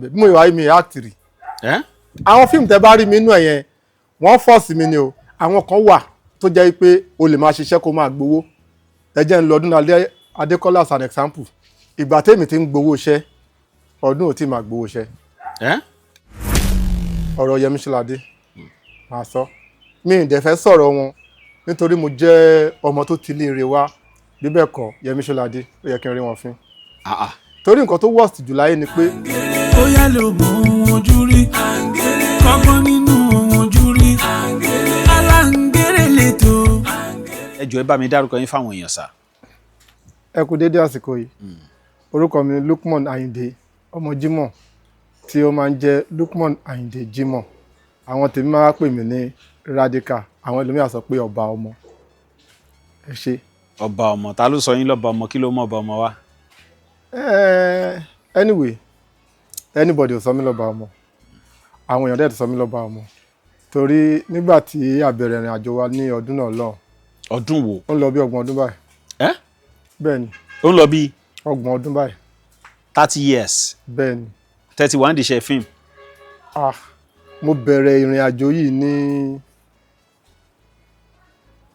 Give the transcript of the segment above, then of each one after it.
Bí mo wà yìí, mi act rí. Ẹ́. Àwọn fíìmù tẹ́ bá rí mi inú ẹ̀ yẹn, wọ́n force mi ni o. Àwọn kan wà tó jẹ́ pé o lè máa ṣiṣẹ́ kó máa gbowó. Ẹ jẹ́ ń lọ ọdún alẹ́ Adékọ́lá as an example. Ìgbà tèmi ti ń gbowó iṣẹ́, ọdún ò tí máa gbowó iṣẹ́. Ẹ́. Ọ̀rọ̀ Yẹmí Ṣọládé máa sọ, mi ì dẹ̀ fẹ́ sọ̀rọ̀ wọn nítorí mo jẹ́ ọmọ tó ti léere wá. Bí bẹ́ẹ̀ kọ́, Yẹmí Ṣọládé, ó yẹ kí n rí wọn fín. Ah ah. Torí nǹkan tó worst jù láyé ni pé Ó yá, ló mọ ohun ojú rí, kọ́gbọ́n nínú ohun ojú rí, aláǹgẹ̀rẹ̀ lẹ́tọ̀. Ẹ jọ̀ọ́, ẹ bá mi dárúkọ yín fáwọn èèyàn sá. Ẹ kú dédé àsìkò yìí. Orúkọ mi ni Lukman Ayinde ọmọ Jimoh, tí ó máa ń jẹ́ Lukman Ayinde Jimoh. Àwọn tèmi máa ń pè mí ní Radical, àwọn ẹlòmíràn sọ pé ọba ọmọ. Ẹ ṣe. Ọba ọmọ, ta ló sọ yín lọ́ba ọmọ? Kí ló mọ̀ ọba ọmọ wá? Anyway, anybody ò sọ mí lọ́ba ọmọ. Àwọn èèyàn dẹ̀ ti sọ mí lọ́ba ọmọ torí nígbà tí a bẹ̀rẹ̀ ìrìn àjò wa ní ọdún náà lọ́hùn. Ọdún wo? Ó ń lọ bí 30 ọdún báyìí. Ẹ́. Bẹ́ẹ̀ ni. Ó ń lọ bí 30 ọdún báyìí. 30 years? Bẹ́ẹ̀ ni. 31 díṣẹ́ fíìmù? Ah, mo bẹ̀rẹ̀ ìrìn àjò yìí ní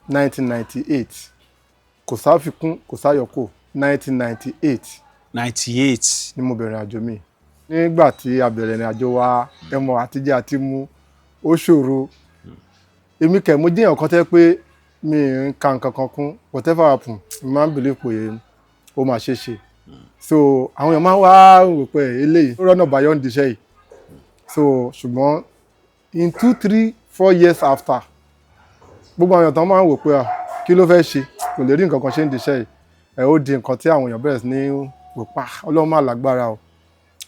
1998. Kò sáfikún, kò sáyọkò, 1998. 98? Ni mo bẹ̀rẹ̀ ìrìn àjò mi. Nígbà tí a bẹ̀rẹ̀ ìrìn àjò wa, ẹmọ àtijọ́ àti mu ó ṣòro. Èmi kẹ̀, mo jẹ́ èèyàn kan tẹ́ pé mi ń ka nǹkan kan kún. Whatever happen, mo máa ń believe pé ó máa ṣe é ṣe. So àwọn èèyàn máa ń wá rò pé eléyìí ó rọ́nà báyọ̀ ń diṣẹ́ yìí. So ṣùgbọ́n in 2, 3, 4 years after, gbogbo àwọn èèyàn tán máa ń wò pé, ah, kí ló fẹ́ ṣe, kò lè rí nǹkan kan ṣe ń diṣẹ́ yìí. Ẹ̀ ó di nǹkan tí àwọn èèyàn bẹ̀rẹ̀ sí ní wò pa, Ọlọ́run máa lágbára o.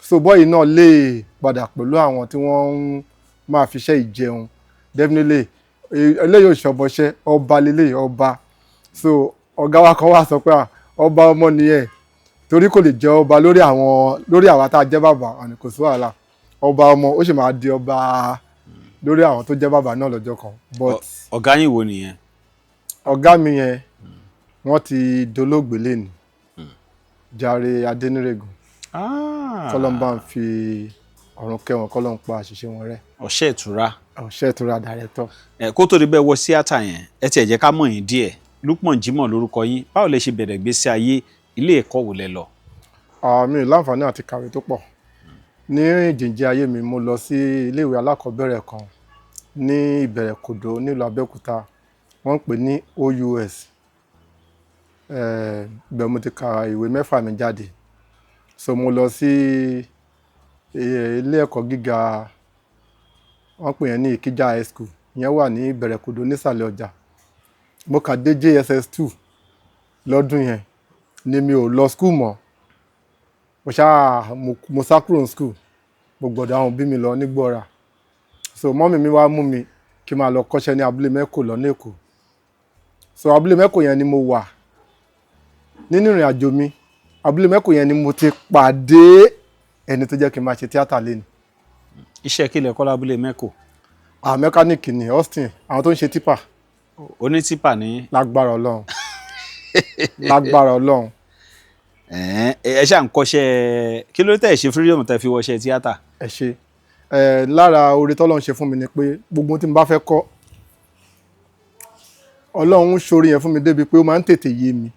So boy náà lè padà pẹ̀lú àwọn tí wọ́n ń máa fi iṣẹ́ ìjẹun. Definitely, eléyìí ò ṣọbọṣẹ́, ọba lélẹ́yìí, ọba. So ọ̀gá wa kan wá sọ pé, ah, ọba ọmọ nìyẹn, torí kò lè jẹ́ ọba lórí àwọn, lórí àwa tá a jẹ́ bàbá. Àní kò sí wàhálà, ọba ọmọ ó sì máa di ọba lórí àwọn tó jẹ́ bàbá náà lọ́jọ́ kan, but Ọ̀gá yín wo nìyẹn? Ọ̀gá mi yẹn, wọ́n ti dolóògbé lẹ́nu, Jàre Adénírègùn. Kọ́lọ́n bá ń fi ọ̀run kẹ́wọn, kọ́lọ́n pa àṣìṣe wọn rẹ́. Ọ̀ṣẹ́ ìtura. Ọ̀ṣẹ́ ìtura director. Ẹ kó tó di bẹ́ẹ̀ wọ síátà yẹn, ẹ tiẹ̀ jẹ́ ká mọ̀ yín díẹ̀. Lukman Jimoh lórúkọ yín. Báwo lẹ ṣe bẹ̀rẹ̀ gbésí ayé? Ilé ẹ̀kọ́ wo lẹ lọ? Mi ò láǹfààní àti kàwé tó pọ̀ ní ìjìnjẹ ayé mi. Mo lọ sí iléèwé alákọ̀ọ́bẹ̀rẹ̀ kan ní Ìbẹ̀rẹ̀ Kòdó nílùú Abẹ́òkúta, wọ́n ń pè ní OUS. Ibẹ̀ mo ti ka ìwé mẹ́fà mi jáde. So mo lọ sí ilé ẹ̀kọ́ gíga, wọ́n pè yẹn ní Ìkíjà High School. Ìyẹn wà ní Ìbẹ̀rẹ̀ Kòdó nísàlẹ̀ ọjà. Mo kà dé JSS 2 lọ́dún yẹn ni mi ò lọ school mọ́. Mo ṣáà mo sá kúrò ní school, mo gbọ́dọ̀ àwọn òbí mi lọ nígbọ́ra. So mummy mi wá mú mi kí n máa lọ kọ́ṣẹ́ ní abúlé Mẹ́kò lọ́nà Èkó. So abúlé Mẹ́kò yẹn ni mo wà nínú ìrìn àjò mi. Abúlé Mẹ́kò yẹn ni mo ti pàdé ẹni tó jẹ́ kí n máa ṣe tíátà lẹ́nu. Iṣẹ́ kí lẹ kọ́ lábúlé Mẹ́kò? Ah, mẹkáníìkì ni, Austin, àwọn tó ń ṣe tipper. Onítìpà ní. Lágbára Ọlọ́run, lágbára Ọlọ́run. Ẹ̀ẹ́n, ẹ ṣáà ń kọ́ṣẹ́. Kí ló tẹ̀ ṣe freedom tẹ̀ fi wọṣẹ́ tíátà? Ẹ ṣe. Ẹ lára oore tọ́lọ́run ṣe fún mi ni pé gbogbo ohun tí mo bá fẹ́ kọ́, Ọlọ́run ń ṣoore yẹn fún mi débi pé ó máa ń tètè yé mi.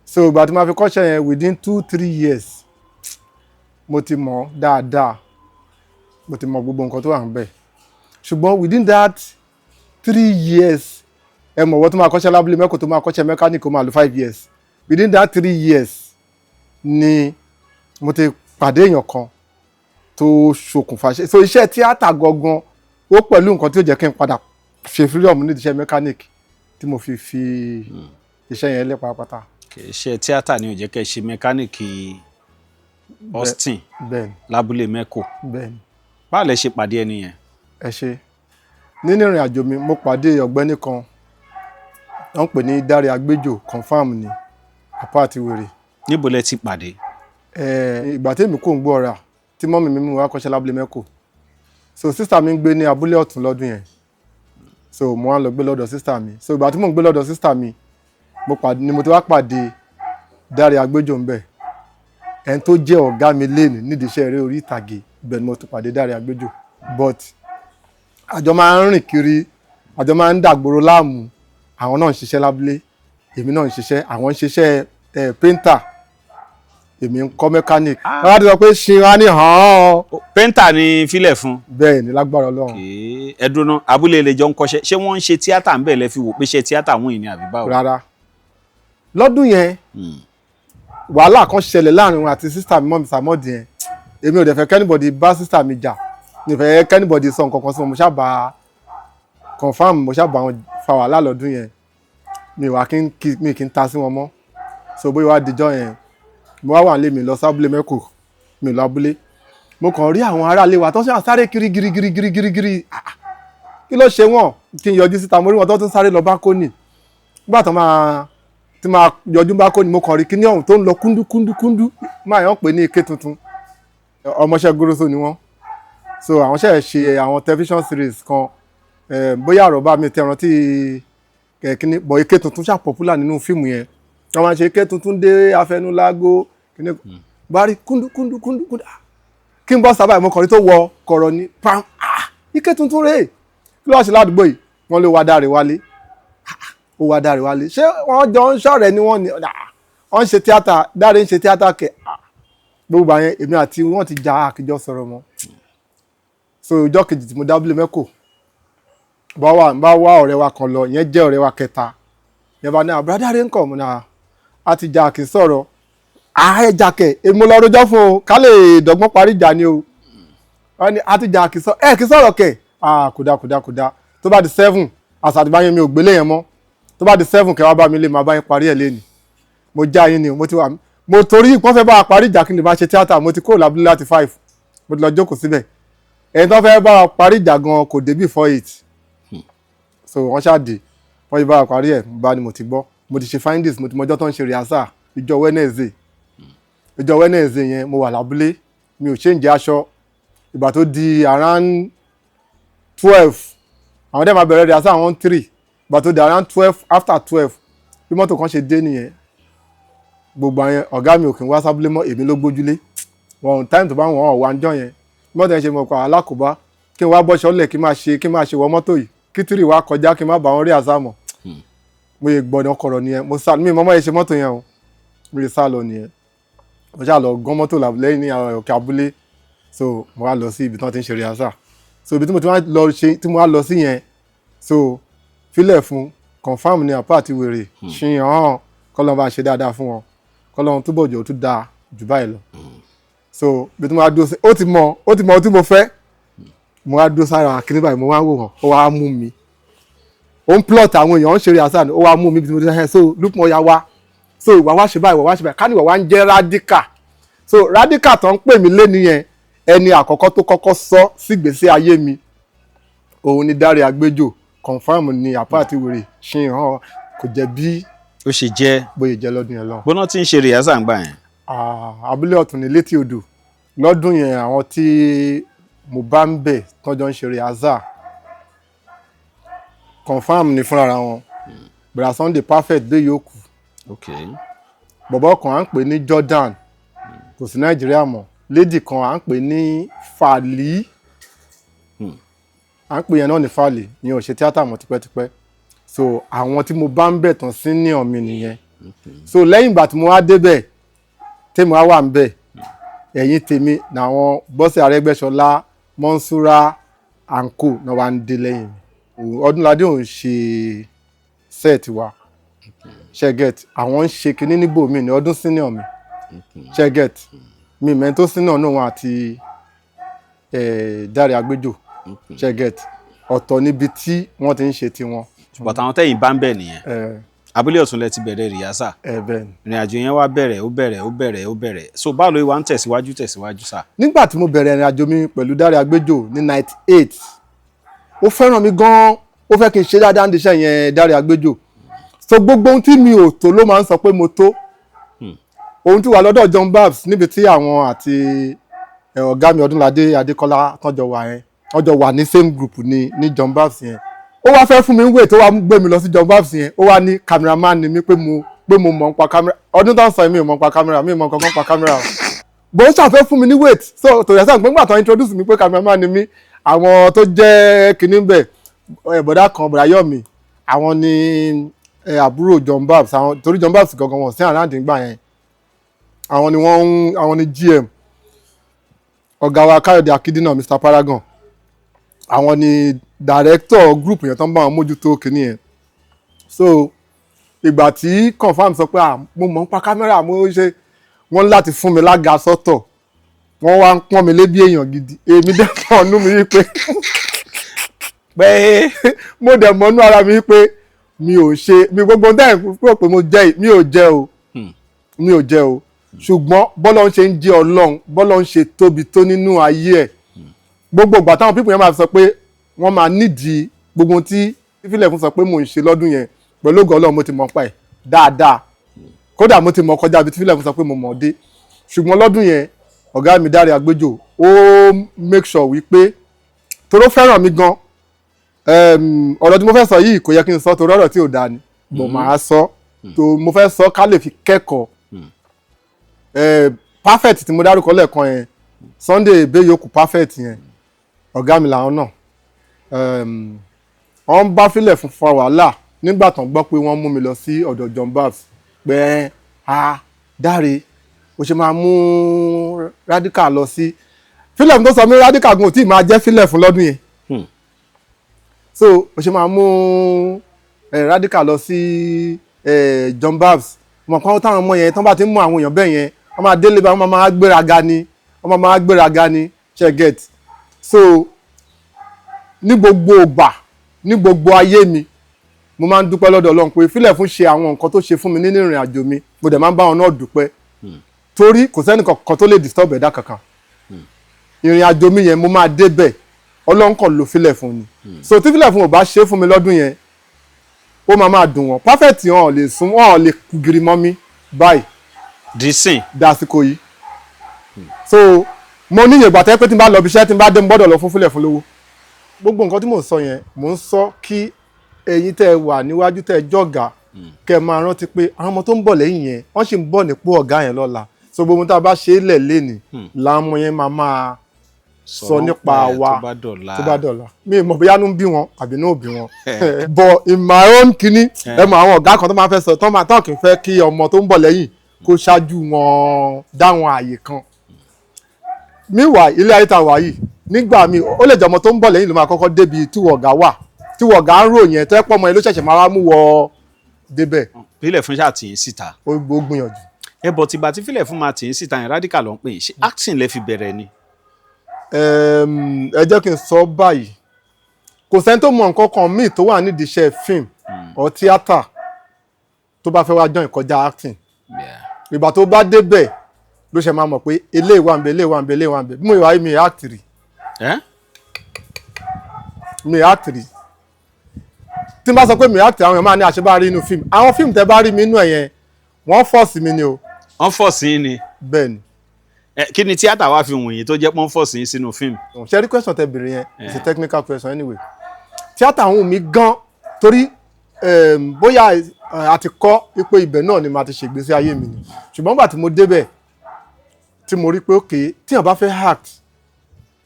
So ìgbà tí mo fi kọ́ṣẹ́ yẹn, within 2, 3 years, mo ti mọ̀ dáadáa, mo ti mọ̀ gbogbo nǹkan tó wà níbẹ̀. Ṣùgbọ́n within that 3 years, ẹ mọ̀ wọ́n tó máa kọ́ṣẹ́ lábúlé mẹ́kọ̀ọ́, tó máa kọ́ṣẹ́ mechanic, ó máa lò 5 years. Within that 3 years ni mo ti pàdé èèyàn kan tó ṣokùnfà ṣe. So iṣẹ́ tíátà gangan, ó pẹ̀lú nǹkan tí ó jẹ́ kí n padà ṣe freedom nídìí iṣẹ́ mechanic tí mo fi fi iṣẹ́ yẹn lé pátápátá. Iṣẹ́ tíátà ni ò jẹ́ kẹ́ ṣe mẹkáníìkì Austin? Bẹ́ẹ̀ni. Lábúlé Mẹ́kò? Bẹ́ẹ̀ni. Báwo lẹ ṣe pàdé ẹni yẹn? Ẹ ṣe. Nínú ìrìn àjò mi, mo pàdé ọ̀gbẹ́ni kan, wọ́n ń pè ní Dáre Agbéjò, confam ni apá àti wèrè. Níbo lẹ ti pàdé? Ìgbà tí èmi kò ń gbọ́ ọ̀rà tí mummy mi mú wá kọ́ṣẹ́ lábúlé Mẹ́kò. So sister mi ń gbé ní abúlé ọ̀tún lọ́dún yẹn, so mo wá lọ gbé lọ́dọ̀ sister mi. So ìgbà tí mò ń gbé lọ́dọ̀ sister mi, mo pàdé ni mo ti wá pàdé Dáre Agbéjò ń bẹ̀. Ẹni tó jẹ́ ọ̀gá mi lénìí nídìí iṣẹ́ eré orí ìtàgé, ibẹ̀ ni mo ti pàdé Dáre Agbéjò. But àjọ máa ń rìn kiri, àjọ máa ń dàgbòrò láàmú. Àwọn náà ń ṣiṣẹ́ lábúlé, èmi náà ń ṣiṣẹ́. Àwọn ń ṣiṣẹ́ painter, èmi ń kọ́ mechanic. Wọ́n á ti sọ pé ṣe wá ní hàn án. Painter ni filẹ̀ fún. Bẹ́ẹ̀ ni, lágbára Ọlọ́run. Kèé, ẹ dúró ná, abúlé ilé jọ ń kọ́ṣẹ́, ṣé wọ́n ń ṣe tíátà ń bẹ̀ lẹ́ fi wò pé ṣe tíátà wọ̀nyí ni àbí báwo? Rárá, lọ́dún yẹn, wàhálà kan ṣẹlẹ̀ láàrin wọn àti sister mi, mummy Sàmọ́dì yẹn. Èmi ò dẹ̀ fẹ́ kí anybody bá sister mi jà, mi ò fẹ́ kí anybody sọ nǹkan kan sí wọn. Mo ṣáà confirm, mo ṣáà bá wọn fa wàhálà lọ́dún yẹn. Mi wà kí n kí mi kí n ta sí wọn mọ́. So bóyá wàá dijọ́ yẹn, mo wá wà nílé mi lọ sábúlé mẹ́kò, mi lọ abúlé. Mo kàn rí àwọn aráalé wa tó ṣe sáré kiri giri giri giri giri giri. Ah, ah. Kí ló ṣe wọ́n? Kí n yọjú síta, mo rí wọn tó tún sáré lọ bá kónì. Nígbà tó máa tí máa yọjú bá kónì, mo kàn rí kíní ọ̀hún tó ń lọ kúndú kúndú kúndú, máa yàn pé ní ike tuntun. Ọmọọṣẹ́ gúrúsù ni wọ́n. So àwọn ṣe ṣe àwọn television series kan, bóyá àròbá mi tẹ rántí kíní bọ̀, ike tuntun ṣáà popular nínú fíìmù yẹn. Wọ́n máa ń ṣe ike tuntun dé afẹnulágó kíní bá rí kúndú kúndú kúndú kúndú. Ah, kí n bọ́ sábà, mo kàn rí tó wọ kọ̀rọ̀ ní pam. Ah, ike tuntun rèé, kí ló wá ṣe ládùúgbò yìí? Wọ́n lé wá Dáre wálé. Ah, ó wá Dáre wálé, ṣé wọ́n jọ ń ṣọ̀rẹ́ ni? Wọ́n ní ah, wọ́n ń ṣe tíátà, Dáre ń ṣe tíátà kẹ̀. Ah, gbogbo àyẹn, èmi àti wọ́n ti jà, àkìjọ sọ̀rọ̀ mọ́. So ìjọ́ kejì tí mo dábúlé mẹ́kò, bá wá ọ̀rẹ́ wa kan lọ, ìyẹn jẹ́ ọ̀rẹ́ wa kẹta yẹn, bá ní àbúrò Dáre ń kọ̀ mọ́ náà, a ti jà kì í sọ̀rọ̀. Ààyè jà kẹ̀, èmi mo lọ rojọ́ fún o, ká lè dọ́gbọ́n parí ìjà ni o. Wọ́n ní a ti jà kì í sọ ẹ kì í sọ̀rọ̀ kẹ̀. Ah, kódà kódà kódà, tó bá di 7 àṣàtìbá yẹn, mi ò gbélé yẹn mọ́. Tó bá di 7, kẹ́ wá bá mi lé, máa bá yín parí ẹ̀ lẹ́nu. Mo já yín ni o, mo ti wà, mo torí ìpọ́n fẹ́ bá wa parí ìjà kí n lè máa ṣe tíátà. Mo ti kúrò lábúlé láti 5, mo ti lọ jókòó síbẹ̀. Ẹni tó fẹ́ bá wa parí ìjà gan kò dé before 8. So wọ́n ṣáà dé, wọ́n yìí bá wa parí ẹ̀. Bá ni mo ti gbọ́, mo ti ṣe findings, mo ti mọjọ́ tó ń ṣe rehearsal, ìjọ Wednesday. Ìjọ Wednesday yẹn, mo wà lábúlé, mi ò change aṣọ. Ìgbà tó di around 12, àwọn dẹ́ máa bẹ̀rẹ̀ rehearsal àwọn 3. Ìgbà tó di around 12, after 12, bí mọ́tò kan ṣe dé nìyẹn. Gbogbo àwọn ọ̀gá mi ò kí ń wá sábúlé mọ́, èmi ló gbójúlé wọn. Time tó bá wọn wà ń jọ yẹn, mọ́tò yẹn ṣe mọ̀ pa alákòóbá, kí n wá bọ́ṣọ́ lẹ̀, kí n máa ṣe wọ mọ́tò yìí, kí tírì wá kọjá, kí n má bá wọn rí àṣà mọ̀. Mo yẹ gbọ́dọ̀ kọ̀rọ̀ nìyẹn, mo sá mi mọ́mọ́ yẹn ṣe mọ́tò yẹn o, mo lè sá lọ nìyẹn. Mo ṣáà lọ gán mọ́tò lẹ́yìn ní òkè abúlé. So mo wá lọ sí ibi tí wọ́n ti ń ṣe rehearsal. So ibi tí mo ti wá lọ ṣe, tí mo wá lọ sí yẹn, so filẹ̀ fún confirm ni àpá àti wèrè ṣìyàn hàn. Kọ́lọ́n bá ṣe dáadáa fún wọn, kọ́lọ́n túbọ̀ jò tún dáa jù báyìí lọ. So ibi tí mo wá dúró sí, ó ti mọ ohun tí mo fẹ́. Mo wá dúró sára kíní báyìí, mo wá wò wọ́n. Ó wá mú mi, ó ń plot àwọn èèyàn ń ṣeré àṣà ni. Ó wá mú mi bí mo ti ṣe. So Lukman, ya wá, so ìwà wá ṣe báyìí, ìwà wá ṣe báyìí, ká ní ìwà wá ń jẹ́ radical. So radical tó ń pè mí lé nìyẹn. Ẹni àkọ́kọ́ tó kọ́kọ́ sọ sígbésí ayé mi, òun ni Dáre Agbéjò. Confirm ni àpá àti wèrè ṣe hàn, kò jẹ́ bí Ó ṣe jẹ́. Bóyá jẹ́ lọ́dún yẹn lọ. Gbóná tí ń ṣe rehearsal ń gbà yẹn. Ah, abúlé ọ̀tún ní létí odò lọ́dún yẹn. Àwọn tí mo bá ń bẹ̀ tọ́jọ́ ń ṣe rehearsal, confirm ni fúnra wọn, bẹ̀rẹ̀ Sunday Perfect dé yòókù. Bọ̀bọ̀ kan à ń pè ní Jordan, kò sí Nàìjíríà mọ́. Lady kan à ń pè ní Fàlí, à ń pè yẹn náà ní Fàlí, ìyẹn ò ṣe tíátà mọ́ tipẹ́tipẹ́. So àwọn tí mo bá ń bẹ̀ tán senior mi nìyẹn. So lẹ́yìn ìgbà tí mo wá débẹ̀, tèmi wá wà ń bẹ̀, ẹ̀yìn tèmi làwọn Bọ́sẹ̀ Arẹ́gbẹ́ṣọlá, Mọ́nsúrà and co náà wá ń dé lẹ́yìn mi. Ọdúnládé òun ṣe set wa, ṣe get? Àwọn ń ṣe kinní níbòmí ní ọdún senior mi, ṣe get? Mi mẹ́rin tó senior náà, wọn àti Dáre Agbéjò, ṣe get? Ọ̀tọ̀ níbi tí wọ́n ti ń ṣe tiwọn. But àwọn tẹ́yìn bá ń bẹ̀ nìyẹn. Ẹ. Abúlé ọ̀tún lẹ ti bẹ̀rẹ̀ rehearsal. Ẹ bẹ́ẹ̀ ni. Ìrìn àjò yẹn wá bẹ̀rẹ̀, ó bẹ̀rẹ̀, ó bẹ̀rẹ̀, ó bẹ̀rẹ̀. So báwo ló wá ń tẹ̀síwájú tẹ̀síwájú sà? Nígbà tí mo bẹ̀rẹ̀ ìrìn àjò mi pẹ̀lú Dáre Agbéjò ní 98, ó fẹ́ràn mi gan-an, ó fẹ́ kí n ṣe dáadáa ní iṣẹ́ yẹn, Dáre Agbéjò. So gbogbo ohun tí mi ò tó ló máa ń sọ pé mo tó. Ohun tí wà lọ́dọ̀ John Babs, níbi tí àwọn àti ọ̀gá mi Ọdúnládé Adékọ́lá tọ́jọ wà yẹn, wọ́n jọ wà ní same group ní John Babs yẹn. Ó wá fẹ́ fún mi wé tó wá gbé mi lọ sí John Babs yẹn. Ó wá ní cameraman ni mí, pé mo mọ̀ nípa camera. Ọdún tó ń sọ yìí, mi ò mọ̀ nípa camera, mi ò mọ̀ nǹkan kan nípa camera o. Bó ń ṣàfẹ́ fún mi ní weight. So tòyà sáà gbọ́ngbà tó introduce mi pé cameraman ni mí, àwọn tó jẹ́ kinní bẹ̀ ẹ̀, bọ̀dá kan, bọ̀dá Yọ̀mí, àwọn ni ẹ̀, àbúrò John Babs, àwọn torí John Babs gangan wọn sí around nígbà yẹn, àwọn ni wọ́n ń, àwọn ni GM. Ọ̀gá wa Káyọ̀dé Akíndínà, Mr Paragon, àwọn ni director group yẹn tó ń bá wọn mójútó kinní yẹn. So ìgbà tí confam sọ pé, ah, mo mọ̀ ń pa kámẹ́rà, mo ṣe, wọ́n ní láti fún mi lága sọ́tọ̀, wọ́n wá ń pọ́n mi lé bí èèyàn gidi. Èmi dẹ̀ mọ̀ ọ́nú mi wípé Pé mo dẹ̀ mọ̀ ọ́nú ara mi wípé mi ò ṣe mi gbogbo dẹ́ rò pé mo jẹ́, mi ò jẹ́ o, mi ò jẹ́ o. Ṣùgbọ́n bọ́lá ń ṣe ń jẹ́ Ọlọ́run, bọ́lá ń ṣe tóbi tó nínú ayé ẹ̀, gbogbo ìgbà táwọn people yẹn máa sọ pé wọ́n máa nídìí gbogbo ohun tí fífilẹ̀ fún sọ pé mò ń ṣe lọ́dún yẹn, pẹ̀lú ògo Ọlọ́run, mo ti mọ̀ pa ẹ̀ dáadáa. Kódà mo ti mọ̀ kọjá ibi tí fífilẹ̀ fún sọ pé mo mọ̀ dé. Ṣùgbọ́n lọ́dún yẹn, ọ̀gá mi Dáre Agbéjò, ó make sure wípé toró fẹ́ràn mi gan. Ọ̀rọ̀ tí mo fẹ́ sọ yìí, kò yẹ kí n sọ torí ọ̀rọ̀ tí ò dáa ni mo máa sọ tó mo fẹ́ sọ ká lè fi kẹ́kọ̀ọ́. Perfect tí mo dárúkọ lẹ́ẹ̀kan yẹn, Sunday Beyoku Perfect yẹn, ọ̀gá mi làwọn náà. Wọ́n bá filẹ̀ fún fa wàhálà nígbà tán gbọ́ pé wọ́n mú mi lọ sí ọ̀dọ̀ John Babs pé, a Dáre, o ṣe máa mú Radical lọ sí filẹ̀ fún tó sọ mí. Radical gan ò tí ì máa jẹ́ filẹ̀ fún lọ́dún yẹn. So o ṣe máa mú Radical lọ sí John Babs, mọ̀ pé táwọn ọmọ yẹn tán bá ti ń mú àwọn èèyàn bẹ́ẹ̀ yẹn, wọ́n máa délé bá wọ́n máa gbéraga ni, wọ́n máa gbéraga ni, ṣe get? So ní gbogbo ìgbà, ní gbogbo ayé mi, mo máa ń dúpẹ́ lọ́dọ̀ Ọlọ́run pé fílẹ̀ fún ṣe àwọn nǹkan tó ṣe fún mi nínú ìrìn àjò mi. Mo dẹ̀ máa ń bá wọn náà dúpẹ́ torí kò sẹ́ni kankan tó lè disturb ẹ̀dá kankan. Ìrìn àjò mi yẹn, mo máa débẹ̀, Ọlọ́run kàn ló fílẹ̀ fún ni. So tí fílẹ̀ fún ò bá ṣe fún mi lọ́dún yẹn, ó máa máa dùn wọ́n. Perfect wọn ò lè sún, wọn ò lè kú giri mọ́ mi báyìí Dísìn. Dásìkò yìí. So mo ní ìyẹ̀gbà tẹ́ pé tí n bá lọ bí iṣẹ́, tí n bá dé, mo gbọ́dọ̀ lọ fún fílẹ̀ fún lówó. Gbogbo nǹkan tí mò ń sọ yẹn, mò ń sọ kí ẹ̀yin tẹ́ ẹ wà níwájú, tẹ́ ẹ jọ̀gá, kẹ́ ẹ máa rántí pé àwọn ọmọ tó ń bọ̀ lẹ́yìn yẹn, wọ́n sì ń bọ̀ nípò ọ̀gá yẹn lọ́la. So gbogbo ohun tá a bá ṣe é lẹ̀ lénìí làwọn ọmọ yẹn máa máa sọ nípa wa tó bá dọ̀la. Tó bá dọ̀la. Mi ì mọ̀ bóyá inú ń bí wọn àbí inú ò bí wọn, but in my own kinní, ẹ mọ̀ àwọn ọ̀gá kan tó máa fẹ́ sọ tó máa tán kì í fẹ́ kí ọmọ tó ń bọ̀ lẹ́yìn kó ṣáájú wọn dáwọn àyè kan. Meanwhile, ilé ayé ta wà yìí, nígbà míì, ó lè jẹ́ ọmọ tó ń bọ̀ lẹ́yìn ló máa kọ́kọ́ débi tí wọ́n ọ̀gá wà, tí wọ́n ọ̀gá ń rò yẹn, tó ẹ́ pọ̀ mọ́ ẹ ló ṣẹ̀ṣẹ̀ máa wá mú wọ débẹ̀. Fílẹ̀ fún ṣáà tì í síta. Ó gbìyànjú. Ẹ bọ̀, tìgbà tí fílẹ̀ fún máa tì í síta yẹn, Radical ló ń pè é, ṣé acting lẹ fi bẹ̀rẹ̀ ni? Ẹ jẹ́ kí n sọ báyìí, kò sẹ́ni tó mọ nǹkan kan míì tó wà nídìí iṣẹ́ fíìmù or tíátà tó bá fẹ́ wá join kọjá acting. Ìgbà tó bá débẹ̀ ló ṣe máa mọ̀ pé eléyìí wà ń bẹ, eléyìí wà ń bẹ, eléyìí wà ń bẹ. Bí mo ìwà yìí, mi act rí. Ẹ́. Mi act rí. Tí n bá sọ pé mi act, àwọn èèyàn máa ní àṣebá rí inú fíìmù. Àwọn fíìmù tẹ́ bá rí mi inú ẹ̀ yẹn, wọ́n force mi ni o. Wọ́n force yín ni? Bẹ́ẹ̀ ni. Ẹ, kí ni tíátà wá fi wọ̀nyí tó jẹ́ pọ́n force yín sínú fíìmù? Ṣe rí question tẹ́ bèrè yẹn, it's a technical question anyway. Tíátà àwọn mi gan torí bóyá a ti kọ́ pé ibẹ̀ náà ni màá ti ṣègbésí ayé mi ni. Ṣùgbọ́n nígbà tí mo débẹ̀, tí mo rí pé ok, tíyàn bá fẹ́ act,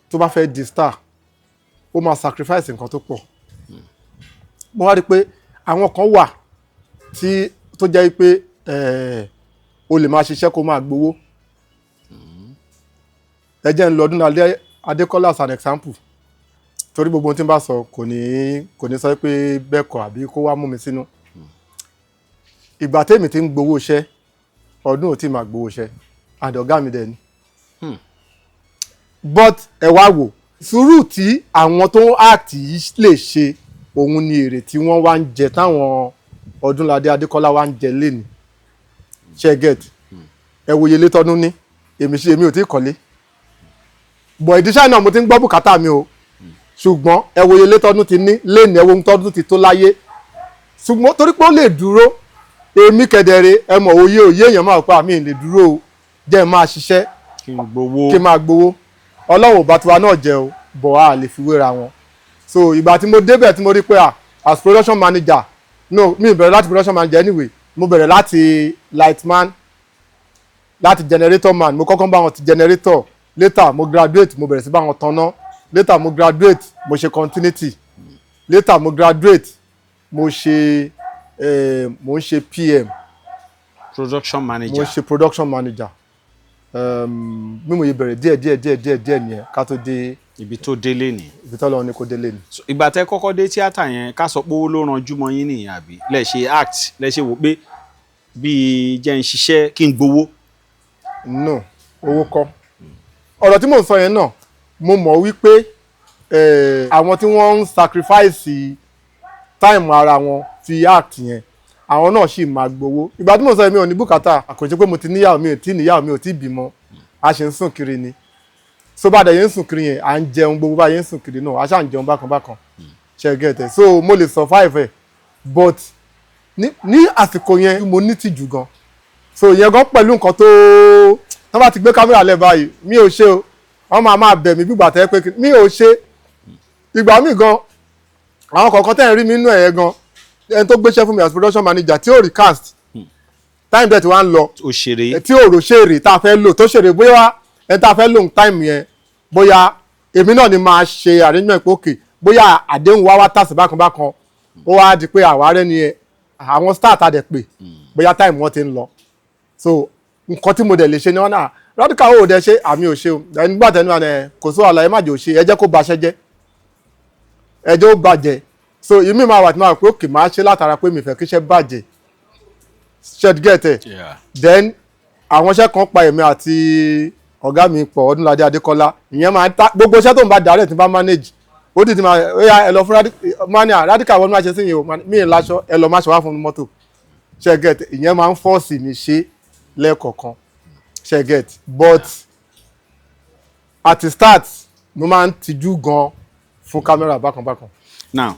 tó bá fẹ́ di star, ó máa sacrifice nǹkan tó pọ̀. Mo wá rí pé àwọn kan wà tí tó jẹ́ pé o lè máa ṣiṣẹ́ kó máa gbowó. Ẹ jẹ́ ń lọ ọdún Adékọ́lá as an example, torí gbogbo ohun tí n bá sọ, kò ní sọ pé bẹ́ẹ̀ kọ́ àbí kó wá mú mi sínú. Ìgbà tèmi ti ń gbowó iṣẹ́, ọdún ò tí máa gbowó iṣẹ́ and ọ̀gá mi dẹ̀ ni. But ẹ wá wò sùúrù tí àwọn tó ń act yìí lè ṣe, òun ni èrè tí wọ́n wá ń jẹ, táwọn Ọdúnládé Adékọ́lá wá ń jẹ lénìí. Ṣe get? Ẹ wòye létọ́dún ní èmi ṣe, èmi ò tí ì kọ́lé bọ̀, ìdíṣẹ́ náà mo ti ń gbọ́ bùkátà mi o. Ṣùgbọ́n ẹ wòye létọ́dún ti ní lénìí, ẹ wo ohun tọ́dún ti tó láyé. Ṣùgbọ́n torí pé ó lè dúró, èmi kẹ̀dẹ̀rẹ̀, ẹ mọ̀, òye òye èèyàn máa pa mí lè dúró o, jẹ́ ẹ máa ṣiṣẹ́ kí n gbowó, kí n máa gbowó. Ọlọ́run ò bá tiwa náà jẹ o, bọ̀ a lè fi wéra wọn. So ìgbà tí mo débẹ̀, tí mo rí pé, ah, as production manager, no, mi bẹ̀rẹ̀ láti production manager anyway, mo bẹ̀rẹ̀ láti lightman. Láti generator man, mo kọ́kọ́ bá wọn ti generator. Later mo graduate, mo bẹ̀rẹ̀ sí bá wọn tanná. Later mo graduate, mo ṣe continuity. Later mo graduate, mo ṣe mo ń ṣe PM. Production Mo manager. ń ṣe production manager. Bí mo yẹ bẹ̀rẹ̀ díẹ̀ díẹ̀ díẹ̀ díẹ̀ díẹ̀ nìyẹn ká tó dé Ibi tó délé ni. ibi tọ́lọ́run ní kó délé ni. So, ìgbà tẹ́ kọ́kọ́ dé tíátà yẹn, ká sọ pé owó ló ranjú mọ́ yín nìyẹn, àbí lẹ ṣe act, lẹ ṣe wò pé bíi jẹ́ ń ṣiṣẹ́ kí n gbowó? No, owó kọ́. Ọ̀rọ̀ tí mò ń sọ yẹn náà, mo mọ̀ wípé àwọn tí wọ́n ń sacrifice time ara wọn fi act yẹn, àwọn náà sì máa gbowó. Ìgbà tí mò ń sọ yẹn, mi ò ní bùkátà. Àkànṣe pé mo ti níyàwó, mi ò tí níyàwó, mi ò tí bímọ, a ṣe ń sùn kiri ni. So bá dẹ̀ yẹn ń sùn kiri yẹn, à ń jẹun gbogbo bá yẹn ń sùn kiri náà, a ṣáà ń jẹun bákan bákan, ṣe get ẹ̀? So mo lè survive ẹ̀, but ní àsìkò yẹn, mo ní tìjú gan. So ìyẹn gan pẹ̀lú nǹkan tó bá ti gbé kámẹ́rà lẹ̀ báyìí, mi ò ṣe o, wọ́n máa máa bẹ̀ mí bí gbà tẹ́ pé mi ò ṣe. Ìgbà míì gan, àwọn kọ̀ọ̀kan tẹ́ ń rí mi nínú ẹ̀yẹ gan, ẹni tó gbéṣẹ́ fún mi as production manager tí ò rí cast, time bẹ́ẹ̀ tí wọ́n á ń lọ, Òṣèré. tí ò rò ṣèrè tá a fẹ́ lò tó ṣèrè, bóyá ẹni tá a fẹ́ lò ní time yẹn, bóyá èmi náà ni máa ṣe arrangement pé òkè, bóyá àdéhùn wá wá tàṣí bákan bákan, ó wá di pé àwárẹ́ ni ẹ àwọn star tá a dẹ̀ pè, bóyá time wọn ti ń lọ. So nǹkan tí mo dẹ̀ lè ṣe ni wọ́n náà, Radical ò dẹ̀ ṣe àmì ò ṣe o. Ẹni gbà tẹnu ẹ kò sí wàhálà, ẹ má jẹ́ ò ṣe, ẹ jẹ́ kó baṣẹ́ jẹ́, ẹ jẹ́ ó bàjẹ́. So ìmí máa wà tí máa pé òkè, máa ṣe látara pé mi fẹ́ kíṣẹ́ bàjẹ́, ṣe get ẹ̀? Yeah. Then àwọn iṣẹ́ kan pa èmi àti ọ̀gá mi pọ̀, Ọdúnládé Adékọ́lá. Ìyẹn máa ń ta gbogbo iṣẹ́ tó ń bá direct tí ń bá manage, ó dìde máa ó yá, ẹ lọ fún mania Radical wọn máa ṣe sí yìí o, mi ì láṣọ, ẹ lọ má ṣe wá fún mi mọ́tò, ṣe get? Ìyẹn máa ń force mi ṣe lẹ́ẹ̀kọ̀ọ̀kan, ṣe get? But at the start, mo máa ń tijú gan fún kámẹ́rà bákan bákan. Now,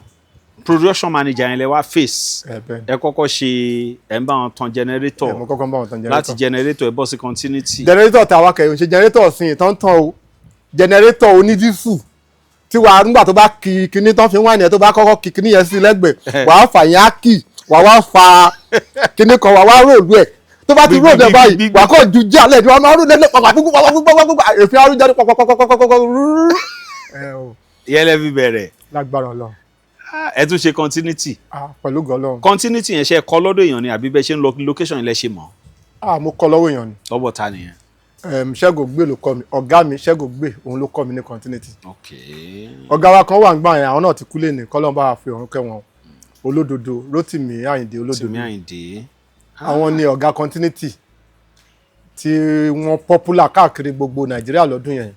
production manager yẹn lẹ wá face? Ẹ bẹ́ẹ̀ ni. Ẹ kọ́kọ́ ṣe, ẹ ń bá wọn tan generator? Ẹ, mo kọ́kọ́ ń bá wọn tan Láti generator. Generator, ẹ bọ́ sí continuity. Generator tàwa kẹ̀yìn ṣe generator sin ìtàn tán o, generator onídísù tí wàá nígbà tó bá kí kíní tán fi wáìnì ẹ, tó bá kọ́kọ́ kí kíní yẹn sí lẹ́gbẹ̀ẹ́, wàá fà yẹn á kì, wàá wá fa kíní kan, wàá wá roll ẹ̀. Tó bá ti roll ẹ̀ báyìí, wàá kọ́ ju jálẹ̀ tí wàá máa roll ẹ̀ pàpà gbogbo pàpà gbogbo pàpà gbogbo èéfín arúgbó pàpàpàpàpàpà. Ẹ o. Yẹn lẹ fi bẹ̀rẹ̀? Lágbára Ọlọ́run. Ah, ẹ tún ṣe continuity? Ah, pẹ̀lú gọlọ́run. Continuity yẹn, ṣe kọ́ lọ́dọ̀ èèyàn ni, àbí bẹ́ẹ̀ ṣe ń lọ location yẹn lẹ ṣe mọ̀? Ah, mo kọ́ lọ́wọ́ èèyàn ni. Lọ́wọ́ ta nìyẹn? Ṣẹ́gun Ògbé ló kọ́ mi. Ọ̀gá mi Ṣẹ́gun Ògbé, òun ló kọ́ mi ní continuity. Ọ̀gá wa kan wà ń gbà yẹn, àwọn náà ti kú lẹ́nu, kọ́lọ́n bá wa fi ọ̀run kẹ́ wọn, Olódodo, Rótìmí Àyìndé Olódodo. Tìmí Àyìndé. Àwọn ni ọ̀gá continuity tí wọ́n popular káàkiri gbogbo Nàìjíríà lọ́dún yẹn.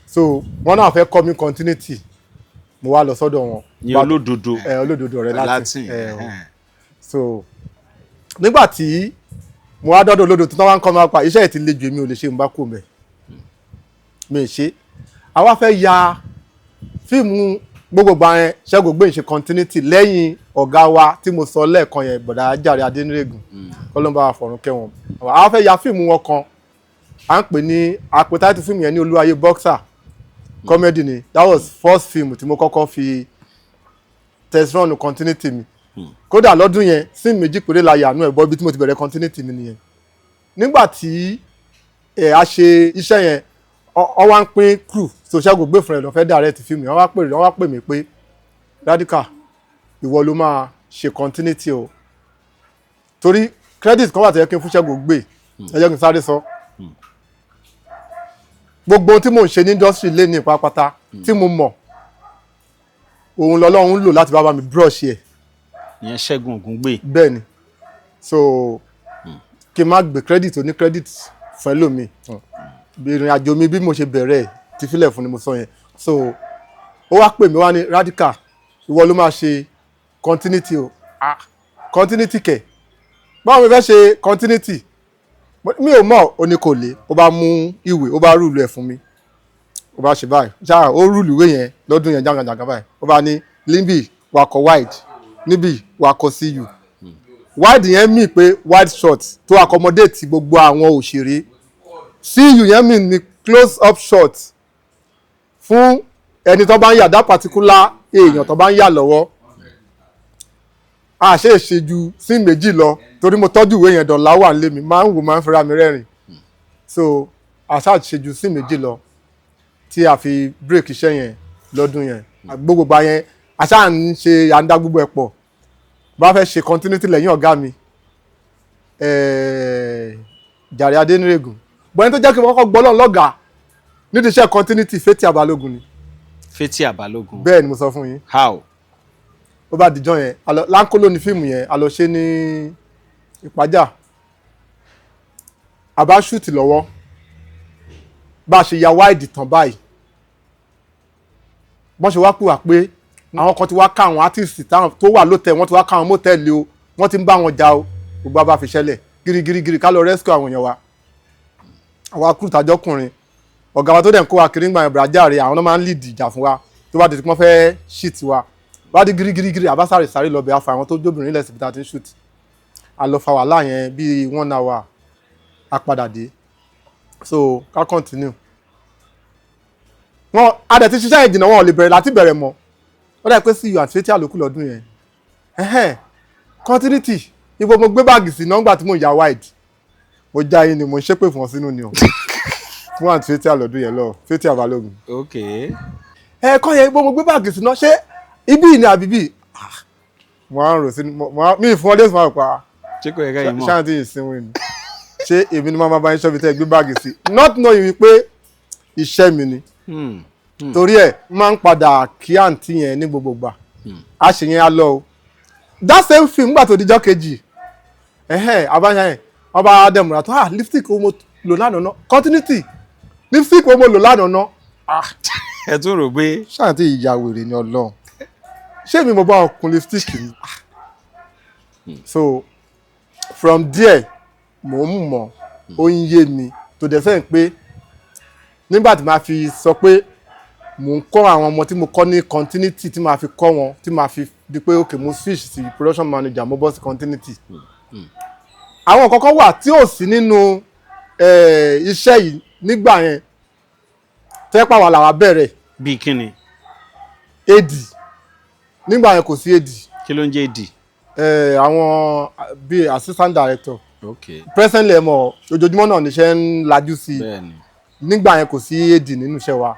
So wọ́n náà fẹ́ kọ́ mi continuity, mo wá lọ sọ́dọ̀ wọn. Ní Olódodo. Ẹ, Olódodo rẹ Latin. Latin. Ẹ, o. So nígbà tí mo wá dọ́dọ̀ Olódodo tó wá ń kọ́ mi wá pa iṣẹ́ ẹ̀ ti le jù, èmi ò lè ṣe, mo bá kú mẹ́ mi ì ṣe. Àwa fẹ́ ya fíìmù gbogbo gbà yẹn, Ṣẹ́gun Ògbé ṣe continuity lẹ́yìn ọ̀gá wa tí mo sọ lẹ́ẹ̀kan yẹn, Bọ̀dá Jàre Adénírègùn, kọ́lọ́mbà àfọ̀rún kẹwọn. Àwa fẹ́ ya fíìmù wọn kan, à ń pè ní àpótáìtì fíìmù yẹn ní Olúwayé Boxer, comedy ni. That was first film tí mo kọ́kọ́ fi test run continuity mi. Kódà lọ́dún yẹn, scene méjì péré la yà nú ẹ̀ bọ́. Ibi tí mo ti bẹ̀rẹ̀ continuity mi nìyẹn. Nígbà tí ẹ̀ a ṣe iṣẹ́ yẹn, ọ wá ń pín crew. So Ṣẹ́gun gbé fún ẹ lọ fẹ́ direct fíìmù yẹn, wọ́n wá pè mí pé, "Radical, ìwọ ló máa ṣe continuity o," torí credit kan wà tó yẹ kí n fún Ṣẹ́gun gbé. Ẹ jẹ́ kí n sáré sọ gbogbo ohun tí mò ń ṣe ní industry lé ní ìpápátá tí mo mọ̀, òun lọ́lọ́run ń lò láti bá mi brush ẹ̀. Ìyẹn Ṣẹ́gun Ògúngbè? Bẹ́ẹ̀ ni. So kí n má gbé credit oní credit fún ẹlòmíì, ìrìn àjò mi bí mo ṣe bẹ̀rẹ̀ ẹ̀ ti filẹ̀ fún ni mo sọ yẹn. So ó wá pè mí wá ní, "Radical, ìwọ ló máa ṣe continuity o." Ah, continuity kẹ̀? Báwo mi fẹ́ ṣe continuity? Mi ò mọ̀. Ó ní kò lè. Ó bá mú ìwé, ó bá rule ẹ̀ fún mi, ó bá ṣe báyìí ṣáà, ó rule ìwé yẹn lọ́dún yẹn jàǹgàjàǹgà báyìí. Ó bá ní níbí wàá kọ wide, níbí wàá kọ cu. Wide yẹn mean pé wide shot tó accommodate gbogbo àwọn òṣèré. Cu yẹn mean ní close up shot fún ẹni tó bá ń yà, that particular èèyàn tó bá ń yà lọ́wọ́. A ṣe é ṣe ju sí méjì lọ, torí mo tọ́jú ìwé yẹn dọ̀là, wà nílé mi, máa ń wò, máa ń fira mi rẹ́rìn. So àṣà ṣe ju sí méjì lọ tí a fi break iṣẹ́ yẹn lọ́dún yẹn. Gbogbo gba yẹn àṣà ń ṣe, à ń dá gbogbo ẹ̀ pọ̀. Bá fẹ́ ṣe continuity lẹ́yìn ọ̀gá mi, Jàre Adénírègùn bọ́n, ẹni tó jẹ́ kí n kọ́kọ́ gbọ́ lọ́n lọ́gàá nídìí iṣẹ́ continuity, Fathia Balógun ni. Fathia Balógun? Bẹ́ẹ̀ ni mo sọ fún yín. How? Ó bá dijọ́ yẹn, láńkóló ni fíìmù yẹn, a lọ ṣe ní Ìpájà. A bá shoot lọ́wọ́, bá a ṣe ya wide tán báyìí, bọ́n ṣe wá pè wá pé àwọn kan ti wá ká àwọn artist tó wà lótẹ̀, wọ́n ti wá ká àwọn mọ́tẹ́ẹ̀lì o, wọ́n ti ń bá wọn jà o. Gbogbo a bá fi ṣẹlẹ̀ girigirigiri ká lọ rescue àwọn èèyàn wa. Àwọn akúrú tàjọkùnrin, ọ̀gá wa tó dẹ̀ ń kó wa kiri ńgbà yẹn, Bùrájàre, àwọn náà máa ń lead ìjà fún wa tó bá di tí wọ́n fẹ́ shit wa. Bá di girigirigiri, àbá sáré sáré lọ bẹ̀, àfa àwọn tó jóbìnrin lẹ̀ síbi tá a ti ń shoot. A lọ fa wàhálà yẹn bíi one hour, a padà dé. So ká continue wọn, a dẹ̀ ti ṣiṣẹ́ ìjìnà, wọn ò lè bẹ̀rẹ̀ láti bẹ̀rẹ̀ mọ́. Ó dà pé sí àti Fathia lókù lọ́dún yẹn. Ẹ̀hẹ́n, continuity, ibo mo gbé báàgì sí nọ́ngbà tí mo yà wide, mo já yín ni mo ń ṣépè fún ọ sínú ni o, fún àti Fathia lọ́dún yẹn lọ, Fathia Balógun. Ẹ̀ẹ̀kan yẹn, ibo mo gbé báàgì sí náà, ṣé ibí ni àbí bí? Mo á ń rò sínú mi fún ọ lẹ́sùn máa pa. Ṣé kò yẹ ká yín mọ̀? Ṣáà tí ìsinmi ni, ṣé èmi ni máa bá yín ṣọ́bi tẹ́ ẹ gbé báàgì sí, not knowing wípé iṣẹ́ mi ni. Torí ẹ̀ máa ń padà kí àǹtí yẹn ní gbogbo ìgbà. A ṣe yẹn, á lọ o. That same film, nígbà tó dijọ́ kejì, ẹ̀hẹ́n, abáyá yẹn, wọ́n bá dẹ̀mùrà tó, ah, lipstick wo mo lò lánàá ná? Continuity, lipstick wo mo lò lánàá ná? Ah. Ẹ tún rò pé. Ṣáà tí ìyá wèrè ni Ọlọ́run, ṣé èmi mo bá wọn kun lipstick ni? So from there, mò ń mọ̀, ó ń yé mi tó dẹ̀ sẹ́yìn pé nígbà tí màá fi sọ pé mò ń kọ́ àwọn ọmọ tí mo kọ́ ní continuity, tí màá fi kọ́ wọn, tí màá fi di pé ok, mo switch sí production manager, mo bọ́ sí continuity, àwọn kọ̀ọ̀kan wà tí ò sí nínú iṣẹ́ yìí nígbà yẹn, tẹ́pà wà làwà bẹ̀rẹ̀. Bíi kíni? AD. Nígbà yẹn kò sí AD. Kí ló ń jẹ́ AD? Àwọn bíi assistant director. Presently, ẹ mọ̀, ojoojúmọ́ náà níṣẹ́ ń lajú sí i. Nígbà yẹn kò sí AD nínú iṣẹ́ wa,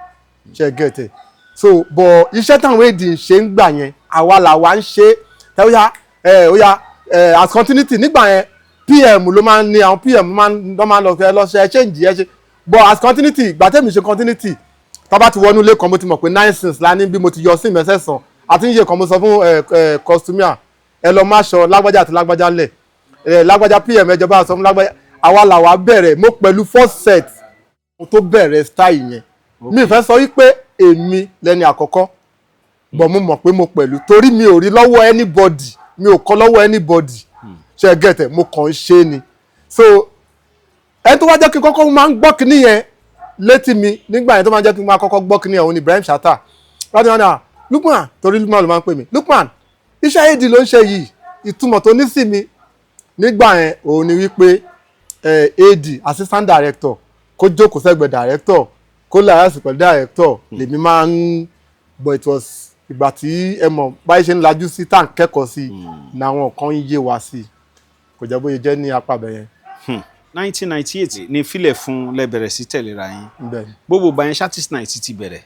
ṣe get it? So but iṣẹ́ táwọn AD ń ṣe ń gbà yẹn, àwa làwa ń ṣe ẹ. Ó yá ẹ, ó yá ẹ. As continuity nígbà yẹn, PM ló máa ń ní, àwọn PM máa ń lọ́ máa ń lọ fẹ́ lọ́ṣẹ́ ẹ change ẹ ṣe. But as continuity, ìgbà tẹ́mi ṣe continuity, tá bá ti wọnú ilé kan, mo ti mọ̀ pé nine scenes la ní, bí mo ti yọ sí mẹ́sẹ̀sán àti iye kan, mo sọ fún ẹ ẹ costumier, ẹ lọ má ṣọ lágbájá àti lágbájá lẹ̀ ẹ lágbájá, PM, ẹ jọba sọ fún lágbájá. Àwa làwa bẹ̀rẹ̀, mo pẹ̀lú first set mo tó bẹ̀rẹ̀ style yẹn. Mi ì fẹ́ sọ wípé èmi lẹni àkọ́kọ́, but mo mọ̀ pé mo pẹ̀lú, torí mi ò rí lọ́wọ́ anybody, mi ò kọ́ lọ́wọ́ anybody, ṣe get ẹ̀? Mo kàn ń ṣe ni. So ẹni tó wá jẹ́ kí n kọ́kọ́ máa ń gbọ́ kinní yẹn létí mi nígbà yẹn, tó máa ń jẹ́ kí n máa kọ́kọ́ gbọ́ kinní yẹn, òun ni Ibrahim Chatta. Láti wọn náà, Lukman, torí Lukman ló máa ń pè mí, Lukman, iṣẹ́ AD ló ń ṣe yìí. Ìtumọ̀ tó ní sí mi nígbà yẹn, òun ni wípé AD, assistant director, kó jókòó sẹ́gbẹ̀ẹ́ director, kó liaise pẹ̀lú director, lèmi máa ń. But it was ìgbà tí ẹ mọ̀ báyìí ṣe ń lajú sí, tá à ń kẹ́kọ̀ọ́ sí, làwọn kan ń yé wa sí. Kò jẹ́ bóyá jẹ́ ní apá bẹ̀ yẹn. 1998 ní filẹ̀ fún lẹ́bẹ̀rẹ̀ sí tẹ̀léra yín. Bẹ́ẹ̀ ni. Gbogbo ìgbà yẹn, artist night ti bẹ̀rẹ̀?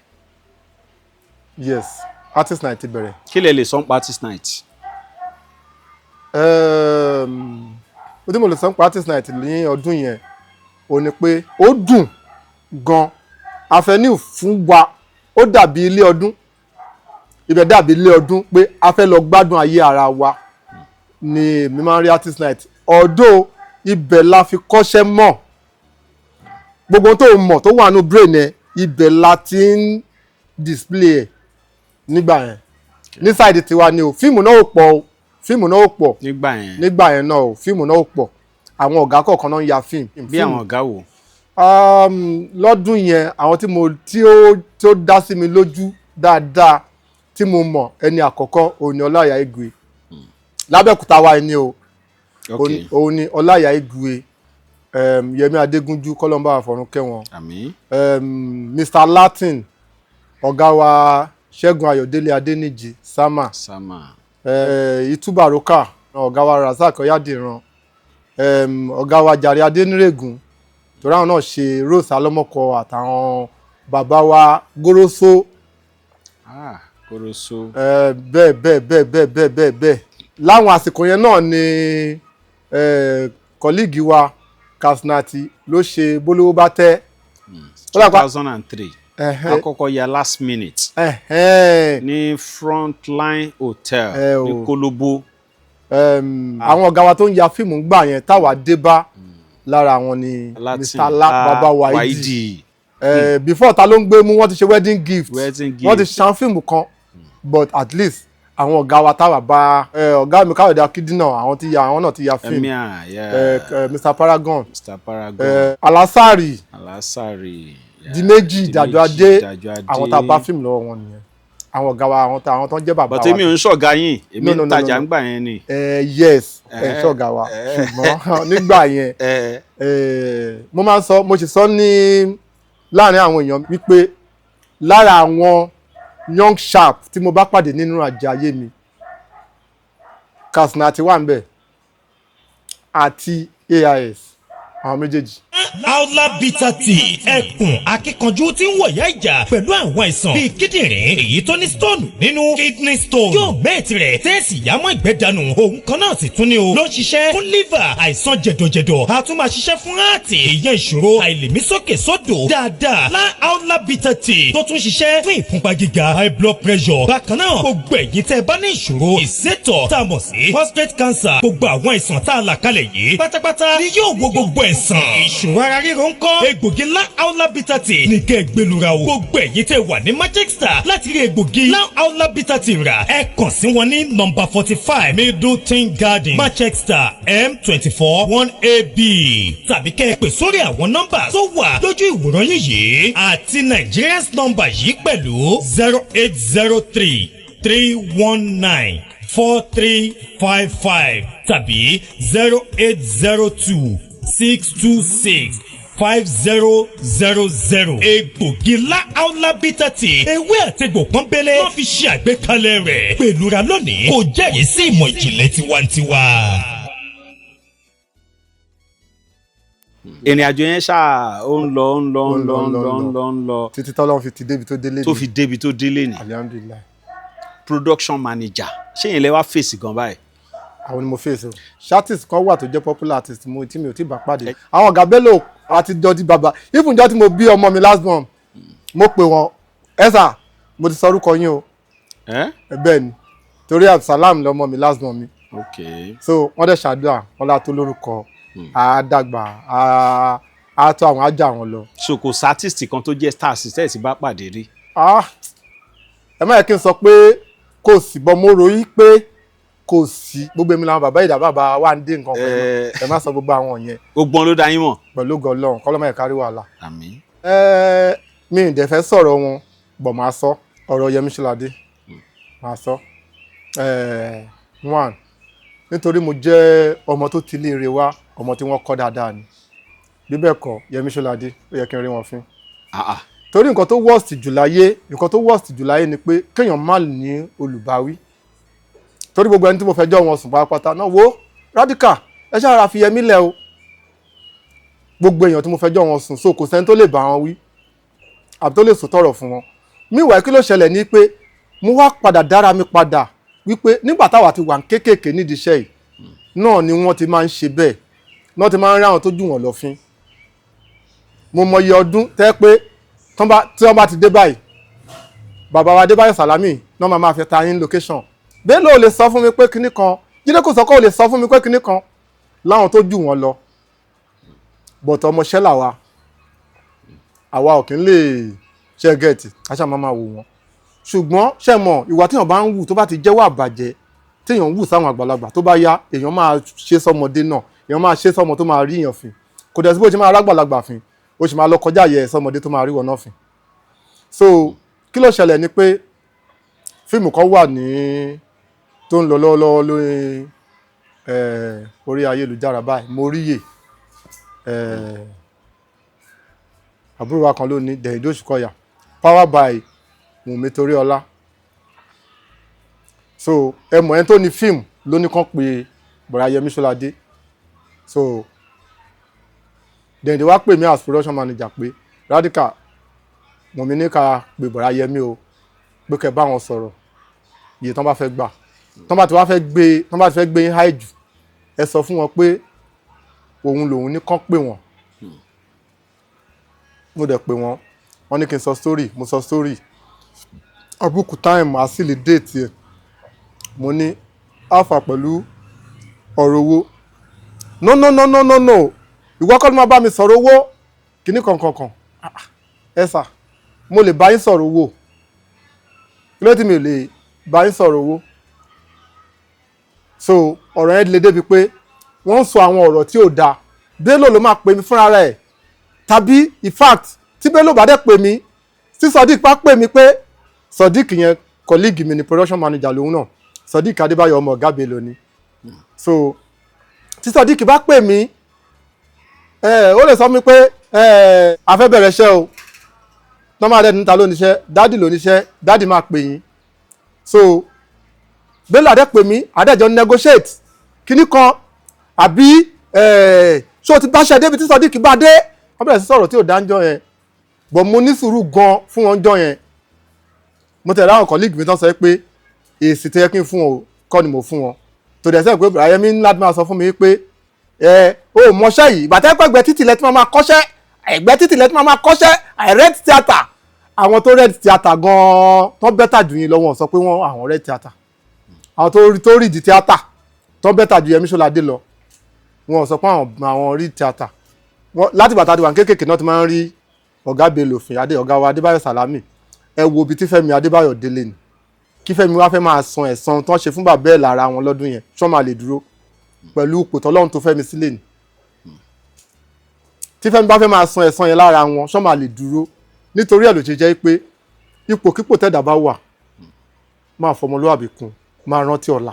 Yes, artist night ti bẹ̀rẹ̀. Kí lẹ lè sọ nípa artist night? Ó tí mo lè sọ nípa artist night ní ọdún yẹn, ó ní pé ó dùn gan. Avenue fún wa, ó dàbí ilé ọdún. Ibẹ̀ dàbí ilé ọdún pé a fẹ́ lọ gbádùn ayé ara wa ni èmi máa ń rí artist night. Although ibẹ̀ la fi kọ́ṣẹ́ mọ̀, gbogbo ohun tó mọ̀ tó wà nínú brain ẹ, ibẹ̀ la ti ń display ẹ̀ nígbà yẹn. Ní side tiwa ni o, fíìmù náà ò pọ̀ o, fíìmù náà ò pọ̀. Nígbà yẹn? Nígbà yẹn náà o, fíìmù náà ò pọ̀. Àwọn ọ̀gá kọ̀ọ̀kan náà ń ya fíìmù. Bí àwọn ọ̀gá wo? Lọ́dún yẹn, àwọn tí mo tí ó tí ó dá sí mi lójú dáadáa tí mo mọ̀, ẹni àkọ́kọ́, òun ni Ọláìyá Igwe lábẹ́òkúta wa ni o. Òun ni Ọláìyá Igwe, Yẹmí Adégúnjú, kọ́lọ́mbà àfọ̀rún kẹ́wọn. Àmín. Mr Latin, ọ̀gá wa Ṣẹ́gun Ayọ̀délé Adéníjì Sama. Sama. Ìtúbàrókà, ọ̀gá wa Razak Ọ̀yádìran, ọ̀gá wa Jàre Adénírègùn. Torí àwọn náà ṣe Rose Alọ́mọkọ àtàwọn bàbá wa Goroso. Ah, Goroso. Bẹ́ẹ̀ bẹ́ẹ̀ bẹ́ẹ̀ bẹ́ẹ̀ bẹ́ẹ̀ bẹ́ẹ̀ bẹ́ẹ̀. Láwọn àsìkò yẹn náà ni colleague wa Kasnati ló ṣe Bólówó Bá Tẹ́. Ó dà pa- 2003. Àkọ́kọ́ ya Last Minute ní Frontline Hotel ní Kólóbó. Àwọn ọ̀gá wa tó ń ya fíìmù ń gbà yẹn táwa dé bá lára àwọn ni Latin. Mr. La Baba Waidi. Before Ta Ló Ń Gbé Mú, wọ́n ti ṣe Wedding Gift. Wedding Wọ́n ti Gift. ṣan fíìmù kan, but at least àwọn ọ̀gá wa táwa bá, ọ̀gá mi Káyọ̀dé Akíndínà, àwọn ti ya, àwọn náà ti ya fíìmù. Emir, yeah. Mr. Paragon. Mr. Paragon. Alasari. Alasari, yeah. Di Méjì. Di Dàjọ́ Méjì, Adé. Dàjọ́ Adé. Àwọn tá a bá fíìmù lọ́wọ́ wọn nìyẹn, àwọn ọ̀gá wa, àwọn tó ń jẹ́ bàbá But wa. èmi ò ń ṣọ̀gá yín, èmi No, no, ń no, tajà no, no. ń gbà yẹn ni. Yes, ẹ ṣọ̀gá wa, ṣùgbọ́n nígbà yẹn, mo máa ń sọ, mo sì sọ ní láàrin àwọn èèyàn wípé lára àwọn young sharp tí mo bá pàdé nínú àjẹ ayé mi, Kasnati wà ń bẹ̀ àti AIS, àwọn méjèèjì. Aula Bitter Tea, ẹkùn akíkanjú tí ń wọ̀yá ìjà pẹ̀lú àwọn àìsàn bíi kíndìnrín èyí tó ní stone nínú, kidney stone, yóò mẹ́ẹ̀tì rẹ̀ tẹ́ẹ̀sì yámọ́ ìgbẹ́ dànù. Òun kan náà sì tún ní o ló ń ṣiṣẹ́ fún liver, àìsàn jẹ̀dọ̀jẹ̀dọ̀, a tún máa ṣiṣẹ́ fún heart, ìyẹn ìṣòro àìlèmísókè sódò dáadáa. Lá Aula Bitter Tea tó tún ṣiṣẹ́ fún ìfúnpá gíga, high blood pressure. Bákan náà, gbogbo ẹ̀yin tẹ́ ẹ bá ní ìṣòro ìsétọ̀ tá a mọ̀ sí prostate cancer, gbogbo àwọn àìsàn tá a là kalẹ̀ yìí pátápátá ni yóò wo gbogbo ẹ̀sán. Ìṣòro ara ríro ń kọ́, egbògi lá Aula Bitter Tea ní kẹ́ ẹ gbẹlura o. Gbogbo ẹ̀yin tẹ́ wà ní Manchester, láti rí egbògi lá Aula Bitter Tea rà, ẹ kàn sí wọn ní nọ́mbà 45 Middleton Garden, Manchester, M24 1AB, tàbí kẹ́ ẹ pè sórí àwọn nọ́mbà tó wà lójú ìwòran yìí yìí àti Nigerians nọ́mbà yìí pẹ̀lú 08033194355 tàbí 08026265000. Egbògi lá Aula Bitter Tea, ewé àtegbò pọ́nbélé wọ́n fi ṣe àgbékalẹ̀ rẹ̀. Pẹ̀lúra lónìí, kò jẹ́rìí sí ìmọ̀ ìjìnlẹ̀ tiwantiwa. Ìrìn àjò yẹn ṣáà ó ń lọ, ó ń lọ, ó ń lọ, ó ń lọ, ó ń lọ, ó ń lọ. Títí tọ́lọ́run fi ti débi tó délé. Tó fi débi tó délé ni. Alhamdulillahi. Production manager, ṣé yẹn lẹ wá fèsì gan báyìí? Àwọn ni mo fèsì o. Artist kan wà tó jẹ́ popular artist mo tí mi ò tí bá pàdé, àwọn ọ̀gá Bello àti dọ́dí bàbá. Ìfúnjọ́ tí mo bí ọmọ mi last born, mo pè wọ́n, "Ẹ sà, mo ti sọ orúkọ yín o." Ẹ. Ẹ bẹ́ẹ̀ ni, torí Abdulsalam lọmọ mi, last born mi. So wọ́n dẹ̀ ṣàdúrà, wọ́n lá tó lórúkọ, á dàgbà, á tó àwọn ájà wọn lọ. So kò sí artist kan tó jẹ́ star artist ẹ̀ sì bá pàdé rí? Ah, ẹ má yẹ kí n sọ pé kò sí bọ́, mo ròyìn pé kò sí. Gbogbo èmi làwọn bàbá ìdá bàbá wa ń dé nǹkan pẹ̀lú. Ẹ má sọ gbogbo àwọn yẹn. Gbogbo wọn ló dá yín mọ̀? Pẹ̀lú gọlọ́run, kọ́lọ́mọ ẹ̀ka rí wàhálà. Àmín. Ẹ mi ì dẹ̀ fẹ́ sọ̀rọ̀ wọn bọ̀, máa sọ ọ̀rọ̀ Yẹmí Ṣọládé, máa sọ one, nítorí mo jẹ́ ọmọ tó ti léèrè wá, ọmọ tí wọ́n kọ́ dáadáa ni. Bí bẹ́ẹ̀ kọ́, Yẹmí Ṣọládé, ó yẹ kí n rí wọn fín. Ah, ah. Torí nǹkan tó worst jù láyé, nǹkan tó worst jù láyé ni pé kéèyàn má ní olùbáwí. Torí gbogbo ẹni tí mo fẹjọ́ wọn sùn pátápátá náà, wo radical, ẹ ṣáà fi Yẹmí lẹ̀ o. Gbogbo èèyàn tí mo fẹjọ́ wọn sùn, so kò sẹ́ni tó lè bá wọn wí àbí tó lè sòtọ̀rọ̀ fún wọn. Meanwhile, kí ló ṣẹlẹ̀ ní pé mo wá padà dára mi padà wípé nígbà táwa ti wà ní kéékèèké nídìí iṣẹ́ yìí náà ni wọ́n ti máa ń ṣe bẹ́ẹ̀ náà, ti máa ń rí àwọn tó jù wọ́n lọ fín. Mo mọyì ọdún tẹ́ pé tí wọ́n bá ti dé báyìí, bàbá wa Adébáyọ̀ Sàlámì náà máa fi ta yín location. Bello ò lè sọ fún mi pé kinní kan, Jídé Kòsọ́kọ́ ò lè sọ fún mi pé kinní kan, láwọn tó jù wọ́n lọ. But ọmọọṣẹ́ làwa, àwa ò kí ń lè ṣe gẹ̀ẹ́tì, aṣá máa máa wò wọ́n. Ṣùgbọ́n ṣe mọ̀, ìwà téèyàn bá ń wù tó bá ti jẹ́wọ́ àbàjẹ́ téèyàn ń wù sáwọn àgbàlagbà, tó bá yá, èèyàn máa ṣe sọmọdé náà, èèyàn máa ṣe sọmọ tó máa rí èèyàn fín. Kò dẹ̀ sí bó ṣe máa rágbàlagbà fín, ó sì máa lọ kọjá yẹ sọmọdé tó máa rí wọn náà fín. So kí ló ṣẹlẹ̀ ni pé fíìmù kan wà ní tó ń lọ lọ́wọ́lọ́wọ́ lórí orí ayélujára báyìí, mo ríyè àbúrò wa kan ló ní Dẹ̀yìndé Òṣùkọ̀yà, power by Wùnmí Toríọlá. So ẹ mọ̀, ẹni tó ní fíìmù ló ní kàn pé bọ̀dá Yẹmí Ṣọládé. So Then they wá pè mí as production manager pé, "Radical, mọ̀ mí ní ká pè Bọ̀dá Yẹmí o, pé kẹ́ bá wọn sọ̀rọ̀ iye tán bá fẹ́ gbà, tán bá ti wá fẹ́ gbé, tán bá ti fẹ́ gbé yín high jù, ẹ sọ fún wọn pé òun lòun ní kán pè wọ́n." Mo dẹ̀ pè wọ́n, wọ́n ní kí n sọ story. Mo sọ story, àbùkù time àsìlè date yẹ. Mo ní alpha pẹ̀lú ọ̀rọ̀ owó. "No, no, no, no, no, no, ìwọ kọ́ ló máa bá mi sọ̀rọ̀ owó kíní kankankan." Ah, ah, ẹ sà, mo lè bá yín sọ̀rọ̀ owó. Kí ló tí mi ò lè bá yín sọ̀rọ̀ owó? So ọ̀rọ̀ yẹn le débi pé wọ́n ń sọ àwọn ọ̀rọ̀ tí ò dáa. Bello ló máa pè mí fúnra rẹ̀, tàbí in fact, tí Bello bá dẹ̀ pè mí, tí Sodiq bá pè mí, pé Sodiq yẹn, colleague mi ni, production manager lòun náà, Sodiq Adébáyọ̀, ọmọ ọ̀gá Bello ni. So tí Sodiq bá pè mí, ó lè sọ mi pé a fẹ́ bẹ̀rẹ̀ iṣẹ́ o. Tọ́mọ adé níta ló níṣẹ́, daddy ló níṣẹ́, daddy máa pè yín. So Bello adé pè mí, adéjọ negotiate kíní kan, àbí ṣé o ti bá ṣe débi tí Sodiq bá dé. Wọ́n bẹ̀rẹ̀ sí sọ̀rọ̀ tí ò dáńjọ́ yẹn, but mo ní sùúrù gan fún wọn jọ yẹn. Mo tẹ̀lé àwọn colleague mi tán sọ pé èsì tó yẹ kí n fún wọn kọ́ ni mo fún wọn, tó dẹ̀ sẹ́yìn pé Ayẹmí ńlá máa sọ fún mi pé ẹ o mọṣẹ́ yìí, ìgbà tẹ́ pẹ́gbẹ́ títì lẹ́tí máa kọ́ṣẹ́, ẹ̀gbẹ́ títì lẹ́tí máa kọ́ṣẹ́. I read theatre. Àwọn tó read theatre gan-an tó better jù yín lọ, wọn sọ pé wọ́n àwọn read theatre. Àwọn tó read theatre tó better ju Yẹmí Ṣọ́ládé lọ, wọn sọ pé àwọn read theatre. Láti bàtà àti wà kéékèèké náà ti máa ń rí ọ̀gá Bello fìn adé, ọ̀gá wa Adébáyọ̀ Sàlámì. Ẹ wo ibi tí Fẹ́mi Adébáyọ̀ délé ni kí Fẹ́mi wá fẹ́ máa san ẹ̀san tó ń ṣe fún bàbá ẹ̀ lára wọn lọ́dún yẹn. Ṣọ́ máa lè dúró pẹ̀lú ipò tọ́lọ́run tó Fẹ́mi sílẹ̀ ni? Tí Fẹ́mi bá fẹ́ máa san ẹ̀san yẹn lára wọn, ṣọ́ máa lè dúró? Nítorí ẹ̀ ló ṣe jẹ́ pé ipòkípò tẹ̀dá bá wà, máa fọmọlúwàbí kún, máa rántí ọ̀la.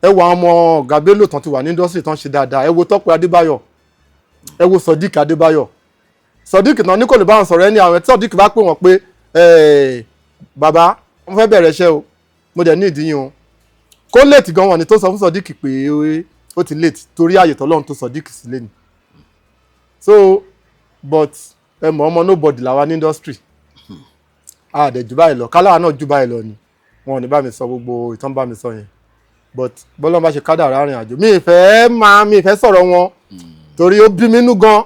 Ẹ wo àwọn ọmọ ọ̀gá Bello tán ti wà ní industry tán ṣe dáadáa. Ẹ wo Tọ́pẹ́ Adébáyọ̀, ẹ wo Sodiq Adébáyọ̀. Sodiq náà ní kò lè bá wọn sọ̀rọ̀ ẹni àwọn tí Sodiq bá pè wọ́n pé, "Bàbá, wọ́n fẹ́ bẹ̀rẹ̀ iṣẹ́ o, mo dẹ̀ ní ìdíyìn o," kó late gan, wọn ni tó sọ fún Sodiq pé ó ti late, torí àyè tọ́lọ́run tó Sodiq sílẹ̀ ni. So but ẹ mọ̀, ọmọ nobody làwa ní industry, a dẹ̀ jù báyìí lọ. Káláwa náà jù báyìí lọ ni wọn ò ní bá mi sọ gbogbo ìtàn bá mi sọ yẹn. But bọ́lá bá ṣe kádàrá rìn àjò, mi ìfẹ́ máa mi ìfẹ́ sọ̀rọ̀ wọn torí ó bí mi nú gan.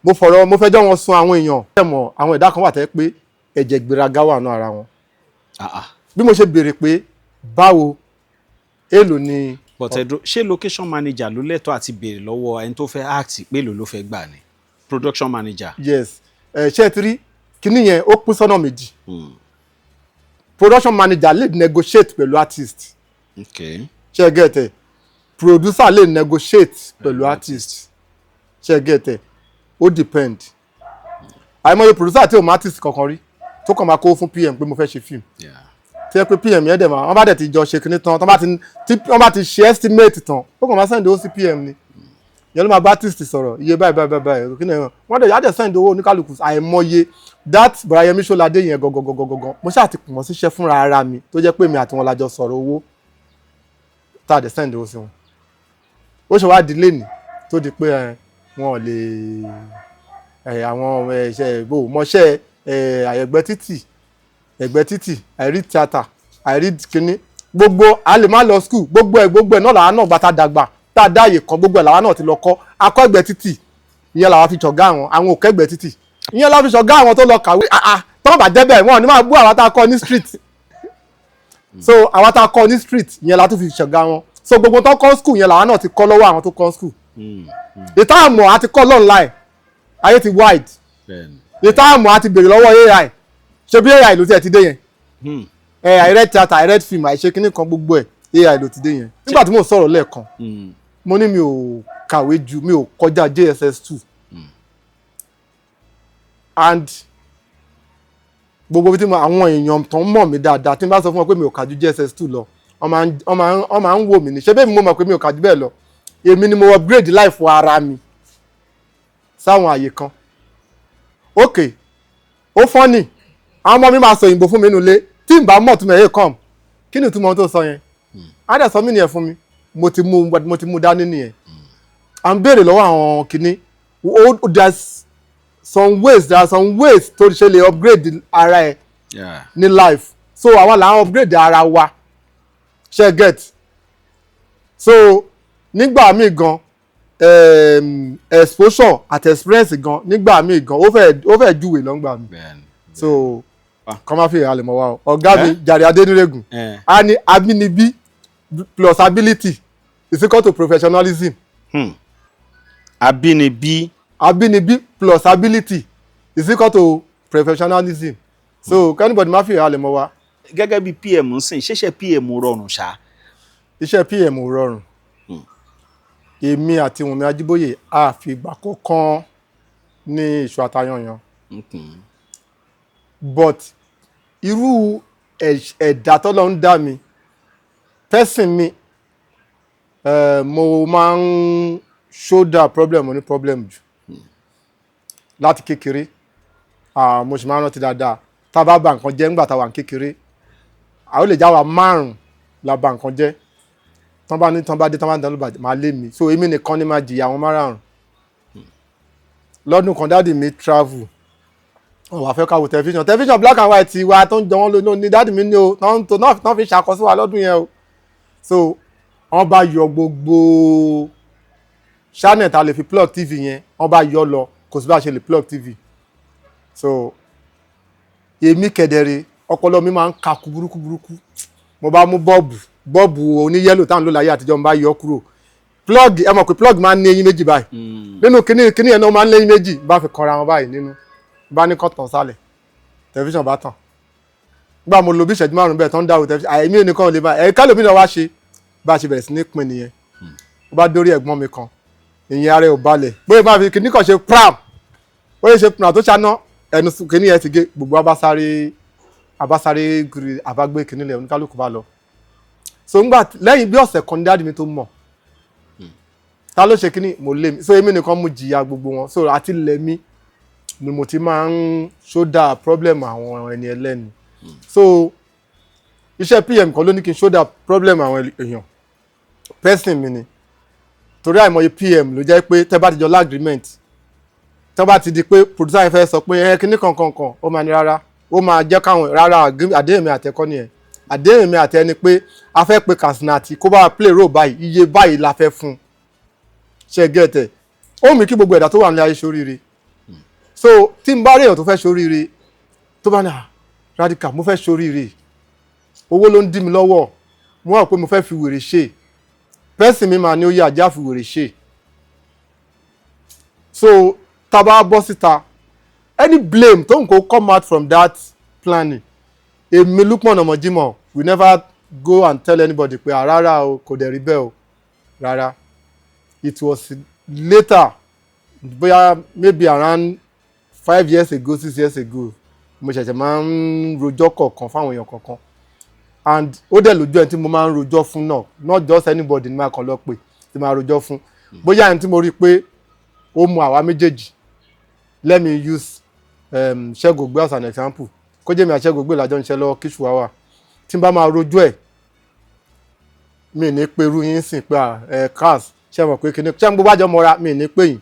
Mo fọ̀rọ̀, mo fẹjọ́ wọn sun àwọn èèyàn. Ẹ mọ̀, àwọn ẹ̀dá kan wà tẹ́ pé ẹ̀jẹ̀ gbéraga wà nù ara wọn. Bí mo ṣe béèrè pé báwo, èèlò ni. But ẹ dúró, ṣé location manager ló lẹ́tọ̀ọ́ àti béèrè lọ́wọ́ ẹni tó fẹ́ act pé èlò ló fẹ́ gbà ni production manager? Yes, ẹ ṣe ti rí kíní yẹn, ó pín sọ́nà méjì. Production manager lè negotiate pẹ̀lú artist. Ṣe get ẹ? Producer lè negotiate pẹ̀lú artist. Ṣe get ẹ? Ó depend. Àìmọye producer tí ò mọ artist kankan rí, tó kàn máa kó fún PM pé mo fẹ́ ṣe film, tí ẹ pé PM yẹn dẹ̀ máa, wọ́n bá dẹ̀ ti jọ ṣe kinní tán, tí wọ́n bá ti ṣe estimate tán, ó kàn máa send owó sí PM ni. Yẹn ló máa bá artist sọ̀rọ̀ iye báyìí báyìí báyìí kí ni wọ́n dẹ̀ yá dẹ̀ send owó oníkálukú. Àìmọye that Bọ̀dá Ṣọ́ládé yẹn gangan, mo ṣáà ti pè wọ́n síṣẹ́ fúnra ara mi, tó jẹ́ pé mi àti wọn la jọ sọ̀rọ̀ owó, tá a dẹ̀ send owó sí wọn. Ó ṣe wá di lẹ́nìí tó di pé wọn ò lè àwọn ṣe bò mọṣẹ́ àyẹ̀gbẹ́ títì, ẹ̀gbẹ́ títì, àìrí tíátà, àìrí kínní gbogbo, a lè má lọ school. Gbogbo ẹ̀ gbogbo ẹ̀ náà làwa náà gbà tá dàgbà, tá a dáàyè kan, gbogbo ẹ̀ làwa náà ti lọ kọ́ akọ́. Ẹ̀gbẹ́ títì ìyẹn làwa fi ṣọ̀gá àwọn òkè. Ẹ̀gbẹ́ títì ìyẹn làwa fi ṣọ̀gá àwọn tó lọ kàwé. Àà, tọ́wọ́n bá jẹ́ bẹ́ẹ̀, wọn ò ní máa bú àwa tá a kọ́ ní street. So àwa tá a kọ́ ní street ìyẹn la tún fi ṣọ̀gá wọn. So gbogbo tó kọ́ school yẹn làwa náà ti kọ́ lọ́wọ́ àwọn tó kọ́ school. Ìta àmọ̀ àti kọ́ online, ayé ti wide. Ìta àmọ̀ àti béèrè lọ́wọ́ AI. Ṣe bí AI ló tiẹ̀ ti dé yẹn? Ẹ I read theatre, I read film, àìṣe kinní kan, gbogbo ẹ̀ AI ló ti dé yẹn. Nígbà tí mò ń sọ̀rọ̀ lẹ́ẹ̀kan, mo ní mi ò kàwé ju, mi ò kọjá JSS 2, and gbogbo bí tí mo, àwọn èèyàn tó ń mọ̀ mí dáadáa, tí n bá sọ fún wọn pé mi ò kà ju JSS 2 lọ, wọ́n máa ń wò mí ní ṣé bẹ́ẹ̀. Mi mo mọ̀ pé mi ò kà ju bẹ́ẹ̀ lọ. Èmi ni mo upgrade life ara mi sáwọn àyè kan. Ok, ó funny, àwọn ọmọ mi máa sọ òyìnbó fún mi nulẹ̀, tí n bá mọ̀ tó mọ̀ ẹ̀ come, kí ni ìtumọ̀ tó sọ yẹn? Á dẹ̀ sọ mí nìyẹn fún mi. Mo ti mú dání nìyẹn. À ń béèrè lọ́wọ́ àwọn kinní. There's some ways, there are some ways tó ṣe lè upgrade ara ẹ ní life. So àwa là ń upgrade ara wa, ṣe get? So nígbà míì gan, exposure àti experience gan, nígbà míì gan, ó fẹ́ júwèé lọ́ngbà mi. So kọ́ máa fi ìhàlẹ̀ mọ́ wa o. Ọ̀gá mi Jàre Adéníregùn a ní abínibí plus ability is equal to professionalism. Abínibí. Abínibí plus ability is equal to professionalism. So k'anybody má fi ìhàlẹ̀ mọ́ wa. Gẹ́gẹ́ bí PM ń sìn, ṣẹ̀ṣẹ̀ PM rọrùn ṣá? Iṣẹ́ PM ò rọrùn. Èmi àti Wùnmí Ajíbóyè a fi ìgbà kọ̀ọ̀kan ní ìṣù àtayànyàn, but irú ẹ̀dá tọ́lọ́ ń dá mi, person mi, mo máa ń shoulder problem oní problem jù láti kékeré. Ah, mo sì máa ń rántí dáadáa, tá a bá bà nǹkan jẹ́ nígbà tá a wà ní kékeré, àwọn lè já wa márùn-ún la bà nǹkan jẹ́. Tán bá ní, tán bá dé, tán bá ń dán ló bàjẹ́, máa lé mi. So èmi nìkan ni máa jìyà àwọn márààrún. Lọ́dún kan, daddy mi travel, wọ́n wá fẹ́ ká wo tẹlifíṣàn. Tẹlifíṣàn black and white wa tó ń jọ wọ́n lónìí ní daddy mi ní o, tán tó náà tán fi ṣàkóso wa lọ́dún yẹn o. So wọ́n bá yọ gbogbo channel tá a lè fi plug TV yẹn, wọ́n bá yọ lọ, kò sí bá a ṣe lè plug TV. So èmi kẹ̀dẹ̀rẹ̀, ọpọlọ mi máa ń kakú burúkú burúkú. Mo bá mú bulb oní yellow táwọn ló láyé àtijọ́, mo bá yọ kúrò plug. Ẹ mọ̀ pé plug máa ń ní eyín méjì báyìí nínú kíní kíní yẹn náà, máa ń léyín méjì, bá fi kanra wọn báyìí nínú, bá ní kọ́ tàn sálẹ̀, tẹlifíṣàn bá tàn. Nígbà mo lo bí ìṣẹ́jú 5 bẹ́ẹ̀ tó ń dáwọ́ tẹlifíṣàn, àìmí nìkan ò lè máa ẹ̀ka lómi náà wá ṣe. Bá a ṣe bẹ̀rẹ̀ sí ní pín nìyẹn. Ó bá dórí ẹ̀gbọ́n mi kan, ìyẹn ara ẹ̀ ò balẹ̀, bóyá máa fi kíní kan ṣe pram, bóyá ṣe pram tó ṣáná ẹnu kíní yẹn ti gé. Gbogbo abásáré abásáré gírí, àbágbé kíní lẹ̀, oníkálukú bá lọ. So ngbà lẹ́yìn bí ọ̀sẹ̀ kan ní daddy mi tó mọ̀ ta ló ṣe kíní mo lé mi. So èmi nìkan mo jìyà gbogbo wọn. So àti ilẹ̀ mi ni mo ti máa ń shoulder problem àwọn ẹni ẹlẹ́ni. So iṣẹ́ PM kan ló ní kí n shoulder problem àwọn èèyàn, person mi ni. Torí àìmọye PM ló jẹ́ pé tẹ́ bá ti jọ l'agreement, tẹ́ bá ti di pé producer yẹn fẹ́ sọ pé ẹ kíní kankan kan, ó máa ní rárá, ó máa jẹ́ káwọn rárá, àdéhùn mi àtẹ̀kọ́ nìyẹn. Àdéhùn mi àtẹ ni pé a fẹ́ pe Kasinati kó bá wa play role báyìí, iye báyìí la fẹ́ fún un. Ṣe get ẹ̀? Ó mi kí gbogbo ẹ̀dá tó wà ní ayé ṣoríire. So tí n bá rí èèyàn tó fẹ́ ṣoríire, tó bá ní, "À Radical, mo fẹ́ ṣoríire, owó ló ń dí mi lọ́wọ́, mo wà pé mo fẹ́ fi wèrè ṣe," person mi máa ní ó yẹ àjá fi wèrè ṣe. So tá a bá bọ́ síta, any blame tó ń kó come out from that planning, èmi Lukman ọmọ Jimoh we never go and tell anybody pé, "Ah, rárá o, kò dẹ̀ rí bẹ́ẹ̀ o, rárá." It was later, bóyá maybe around 5 years ago, 6 years ago, mo ṣẹ̀ṣẹ̀ máa ń rojọ́ kọ̀ọ̀kan fáwọn èèyàn kọ̀ọ̀kan, and ó dẹ̀ lójú ẹni tí mo máa ń rojọ́ fún náà. Not just anybody ni máa kàn lọ pè tí máa rojọ́ fún. Bóyá ẹni tí mo rí i pé ó mu àwa méjèèjì. Let me use Ṣẹ́gun Ògbé as an example. Kó jẹ́ mi àti Ṣẹ́gun Ògbé làjọ ń ṣe lọ́wọ́ kíṣù wá wà, tí n bá máa rojọ́ ẹ̀, mi ní perú yín sìn pé ẹ cars ṣe mọ̀ pé kíní ṣé gbogbo àjọ mọ́ra, mi ní pè yín.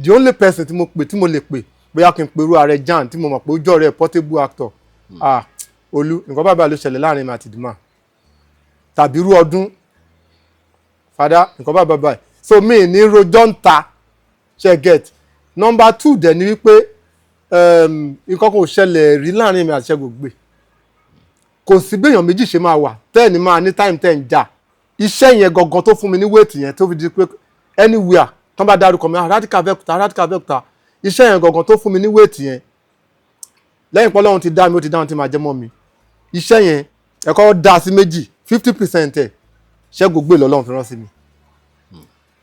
The only person tí mo pè, tí mo lè pè, bóyá kí n perú ààrẹ Jan, tí mo mọ̀ pé ó jọ rẹ̀ portable actor, "Ah, Olú, nǹkan báyìí ló ṣẹlẹ̀ láàrin mi àti Dìmà," tàbí irú ọdún fada, nǹkan báyìí báyìí. So mi ní rojọ́ ń ta, ṣe get? Number two dẹ̀ ni wípé nǹkan kò ṣẹlẹ̀ rí láàrin mi àti Ṣẹ́gun Ògbé. Kò sí béèyàn méjì ṣe máa wà tẹ́ẹ̀ máa ní time tẹ́ ń jà. Iṣẹ́ yẹn gangan tó fún mi ní weight yẹn, tó fi di pé anywhere tó bá dárúkọ mi, "Ah, Radical Abẹ́òkúta, Radical Abẹ́òkúta." Iṣẹ́ yẹn gangan tó fún mi ní weight yẹn, lẹ́yìn pé Ọlọ́run ti dá mi, ó ti dáhùn tí máa jẹ́ mọ́ mi. Iṣẹ́ yẹn, ẹ̀kọ́ dá sí méjì, 50% ẹ̀, Ṣẹ́gun Ògbé lọ́lọ́run fi rán sí mi.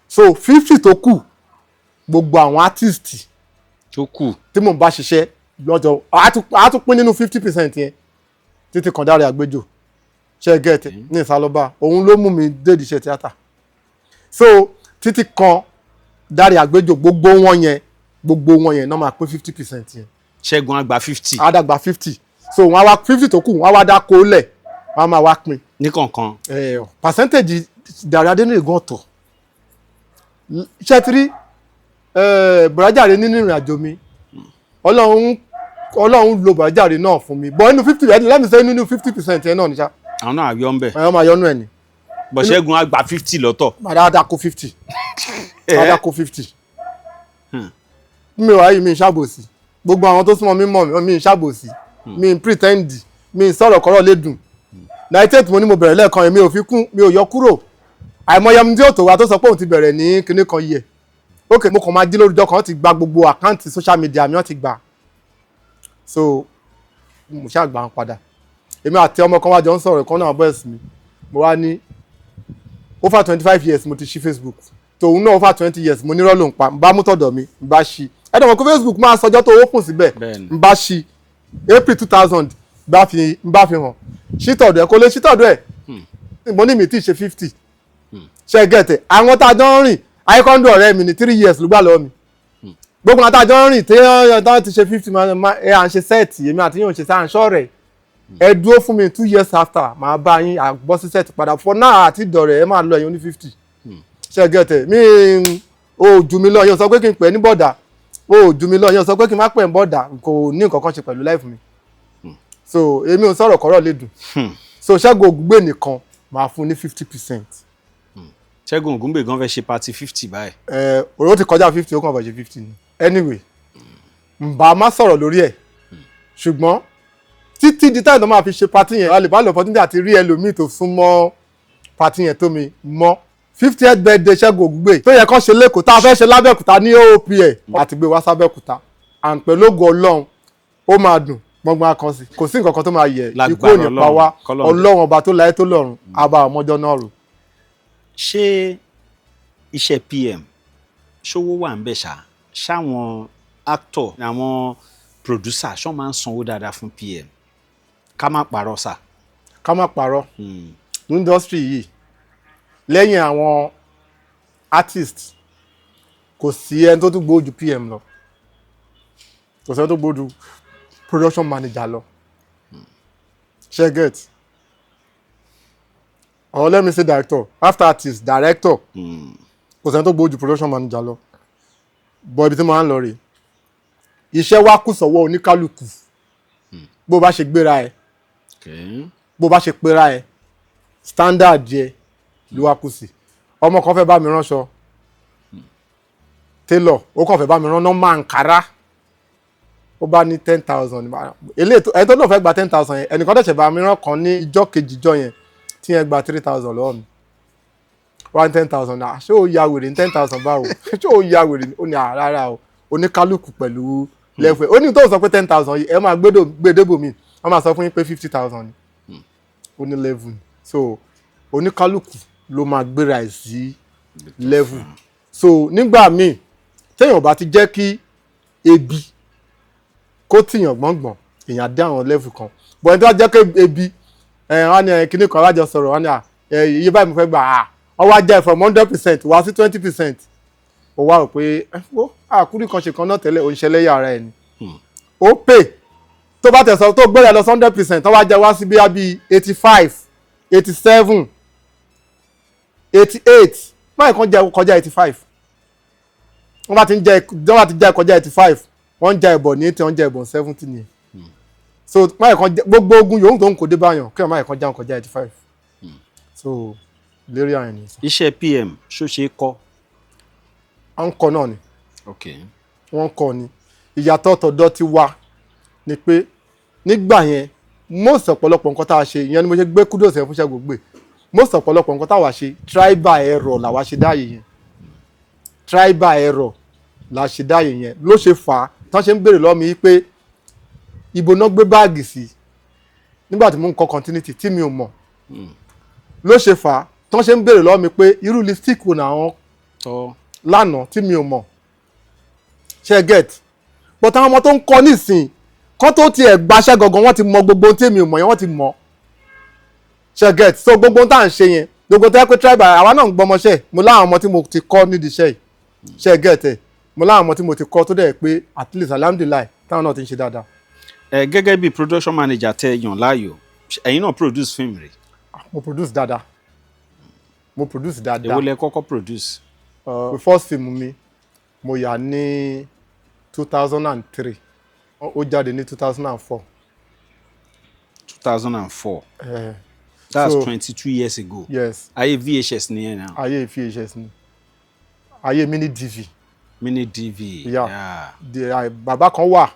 So 50 tó kù, gbogbo àwọn artist tó kù tí mò ń bá ṣiṣẹ́ lọ́jọ́, á tún pín nínú 50% yẹn títí kan Dáre Àgbéjò, ṣe get? Ní ìsálọ́ba, òun ló mú mi dédìí iṣẹ́ tíátà. So títí kan Dáre Àgbéjò, gbogbo wọn yẹn náà máa pín 50% yẹn. Ṣẹ́gun àgbà 50. Á dàgbà 50. So wọ́n á wá 50 tó kù, wọ́n á wá dá kó lẹ̀, wọ́n á máa wá pín ní kọ̀ọ̀kan. Percentage Dáre Adéníyì gan ọ̀tọ̀. Ṣé ti rí? Bùrájàre nínú ìrìn àjò mi, Ọlọ́run lo Bùrájàre náà fún mi, but nínú 50, let me say, nínú 50% yẹn náà ní ṣá. Àwọn náà yọ ń bẹ̀. Ẹ̀ wọ́n máa yọnu ẹ̀ ni. Bọ̀ Ṣẹ́gun á gba 50 lọ́tọ̀. Màá dáadáa kó 50, dáadáa kó 50. Mi ò wáyé, mi ń ṣàbòsí. Gbogbo àwọn tó súnmọ́ mi mọ̀ mi, mi ń ṣàbòsí, mi ń pretend, mi ń sọ̀rọ̀ kọ́rọ̀ lè dùn. 98 mo ní mo bẹ̀rẹ̀ lẹ́ẹ̀kan yẹn, mi ò fi kún, mi ò yọ kúrò. Àìmọye ẹni tí yóò tó wa tó sọ pé òun ti bẹ̀rẹ̀ ní kinní kan yẹ. Ok, mo kàn máa jí lórúkọ kan, wọ́n ti gba gbogbo account social media mi, wọ́n ti gbà. So mo ṣáà gbà wọn padà. Èmi àti ọmọ kan wá jọ ń sọ̀rọ̀ kan náà, boys mi. Mo wá ní over 25 years mo ti ṣí Facebook, tòun náà over 20 years. Mo nírọ́ ló ń pa. N bá mú tọ̀dọ̀ mi, n bá ṣí. Ẹ̀dọ̀ mọ̀ pé Facebook máa sọjọ́ tó open síbẹ̀. Bẹ́ẹ̀ni. N bá ṣí April 2000, n bá fi hàn. Ṣí tọ̀dọ̀ ẹ̀, kò lè ṣí tọ̀dọ̀ ẹ̀. Mo ní mi tí ì ṣe 50. Ṣe gẹ̀tẹ̀? Àwọn tá a jọ ń rìn, ayíkọ́ndù ọ̀rẹ́ mi ní 3 years ló gbà lọ́wọ́ mi. Gbogbo àwọn tá a jọ ń rìn tí wọ́n ti ṣe 50, ẹ à ń ṣe set. Èmi àti yóò ṣe sáà ń ṣọ́ọ̀rẹ́. Ẹ dúró fún mi, 2 years after, màá bá yín àgbọ́ sí set padà. For now, àti ìdọ̀rẹ̀ ẹ máa lọ ẹ̀yìn oní 50. Ṣe gẹ̀tẹ̀? Mi ò jù mí lọ, yóò sọ pé kí n pè é ní bọ̀dà. Ó jù mí lọ, yóò sọ pé kí n má pè é ní bọ̀dà. Kò ní nǹkan kan ṣe pẹ̀lú life mi. So èmi ò sọ̀rọ̀ kọ́rọ̀ lè dùn. So Ṣẹ́gun Ògúngbè nìkan máa fún ní 50%. Ṣẹ́gun Ògúngbè gan fẹ́ ṣe party 50 báyìí. Ẹ òró ti kọjá 50, ó kàn fẹ́ ṣe 50 ni. Anyway, ǹbá má sọ̀rọ̀ lórí ẹ̀, ṣùgbọ́n títí di táyà tó máa fi ṣe party yẹn, a lè bá lọ opportunity àti rí ẹlòmíì tó súnmọ́ party yẹn tó mi mọ́. 50th birthday Ṣẹ́gun Ògúngbè tó yẹ kó ṣe lẹ́kọ̀ọ́, tá a fẹ́ ṣe lábẹ́òkúta ní OOPL, àti gbé wá sábẹ́òkúta, and pẹ̀lú ògo Ọlọ́run, ó máa dùn gbọ́ngbọ́n kan sí. Kò sí nǹkan kan tó máa yẹ ikú ò ní pa wá. Kọ́lọ́run. Ọlọ́run ọba tó láyé tó lọ́run á bá ọmọjọ́ náà rò. Ṣé iṣẹ́ PM, ṣówó wà ń bẹ̀ ṣá? Ṣáwọn actor, àwọn producer, ṣọ́ máa ń sanwó dáadáa fún PM? Ká má parọ́ sà. Ká má parọ́, ní industry yìí, lẹ́yìn àwọn artist, kò sí ẹni tó tún gbójú PM lọ, kò sí ẹni tó gbójú production manager lọ. Ṣe get? Or let me say director. After artist, director. Kò sẹ́ni tó gbójú production manager lọ. Bọ́ ibi tí mo máa ń lọ rèé, iṣẹ́ wa kù sọ́wọ́ oníkálukú, bó bá ṣe gbéra ẹ̀, bó bá ṣe pera ẹ̀, standard yẹ ló wá kù sí. Ọmọ kan fẹ́ bá mi ránṣọ, tailor, ó kàn fẹ́ bá mi rán normal Ankara, ó bá ní 10,000. Eléyìí ẹni tó náà fẹ́ gba 10,000 yẹn, ẹnìkan tẹ̀sẹ̀ bá mi rán kan ní ìjọ́ kejì ìjọ́ yẹn tí yẹn gba 3,000 lọ́wọ́ mi, wá ní 10,000 náà. Ṣé ó ya wèrè ní 10,000 báwo? Ṣé ó ya wèrè ní? Ó ní rárá o, oníkálukú pẹ̀lú level ẹ̀. Ó ní tó sọ pé 10,000 yìí, ẹ máa gbé débò mi, wọ́n máa sọ fún yín pé 50,000 ni. Ó ní level ni. So oníkálukú ló máa gbéra ẹ̀ sí level. So nígbà míì, téèyàn bá ti jẹ́ kí ebi kó tìyàn gbọ̀ngbọ̀n, èèyàn dé àwọn level kan. But ẹni tó bá jẹ́ kí ebi ẹ̀ wọ́n á ní ẹ̀ kíní kan alájọ sọ̀rọ̀, wọ́n á ní à ẹ̀ iye báyìí mo fẹ́ gbà á, wọ́n wá jẹ́ from 100% wá sí 20%, ó wá rò pé ẹ wo àkúrí kan ṣe kan náà tẹ́lẹ̀, òun ṣẹlẹ́yà ara ẹ̀ ni. Ó pè tó bá tẹ̀sán tó gbéra lọ 100%, tó wá jẹ́ wá sí bíi bíi 85, 87, 88, báyìí kan jẹ́ kọjá 85. Wọ́n bá ti jẹ́ kọjá 85, wọ́n ń jẹ ẹ̀bọ̀ ní 80, wọ́n ń jẹ ẹ̀bọ̀ 70 nìyẹn. So báyìí kan jẹ́ gbogbo ogun yòówù tó ń kó dé báyàn kí wọ́n báyìí kan jẹun kọjá 85. So lérí àwọn ènìyàn. Iṣẹ́ PM, ṣó ṣe é kọ́? À ń kọ náà ni. Wọ́n kọ́ ni. Ìyàtọ̀ tọ̀dọ̀ ti wá ni pé nígbà yẹn, most ọ̀pọ̀lọpọ̀ nǹkan tá a ṣe, ìyẹn ni mo ṣe gbé kudos yẹn fún Ṣẹ́gun Ògúngbè. Most ọ̀pọ̀lọpọ̀ nǹkan tá a wá ṣe, trial error làwa ṣe dáàyè yẹn. Trial error la ṣe dáàyè yẹn. Ló ṣe fà á tán ṣe ń béèrè lọ́wọ́ mi pé ibo náà gbé báàgì sí nígbà tí mo ń kọ continuity tí mi ò mọ̀. Ló ṣe fà á tán ṣe ń béèrè lọ́wọ́ mi pé irú lipstick wo làwọn tọ́ lánàá tí mi ò mọ̀. Ṣe get? But àwọn ọmọ tó ń kọ́ nísìn kọ́ tó tiẹ̀ gbaṣẹ́ gangan, wọ́n ti mọ gbogbo ohun tí èmi ò mọ̀ yẹn, wọ́n ti mọ̀. Ṣe get? So gbogbo ohun tá à ń ṣe yẹn, gbogbo tó yẹ pé trial, àwa náà ń gbọmọṣẹ́. Mo láwọn ọmọ tí mo ti kọ́ nídìí iṣẹ́ yìí. Ṣe get ẹ̀? Mo láwọn ọmọ tí mo ti kọ́ tó dẹ̀ pé at least, alhamdulillahi, táwọn náà ti ń ṣe dáadáa. Ẹ gẹ́gẹ́ bí production manager tẹ yàn láàyò, ẹ̀yin náà produce film rẹ̀? Mo produce dáadáa, mo produce dáadáa. Èwo lẹ kọ́kọ́ produce? First film mi Mo yà ní 2003, ó jáde ní 2004. 2004, that's 22 years ago. Yes. Ayé VHS nìyẹn náà. Ayé VHS ni, ayé mini DV. Mini DV. Yeah. Bàbá kan wà,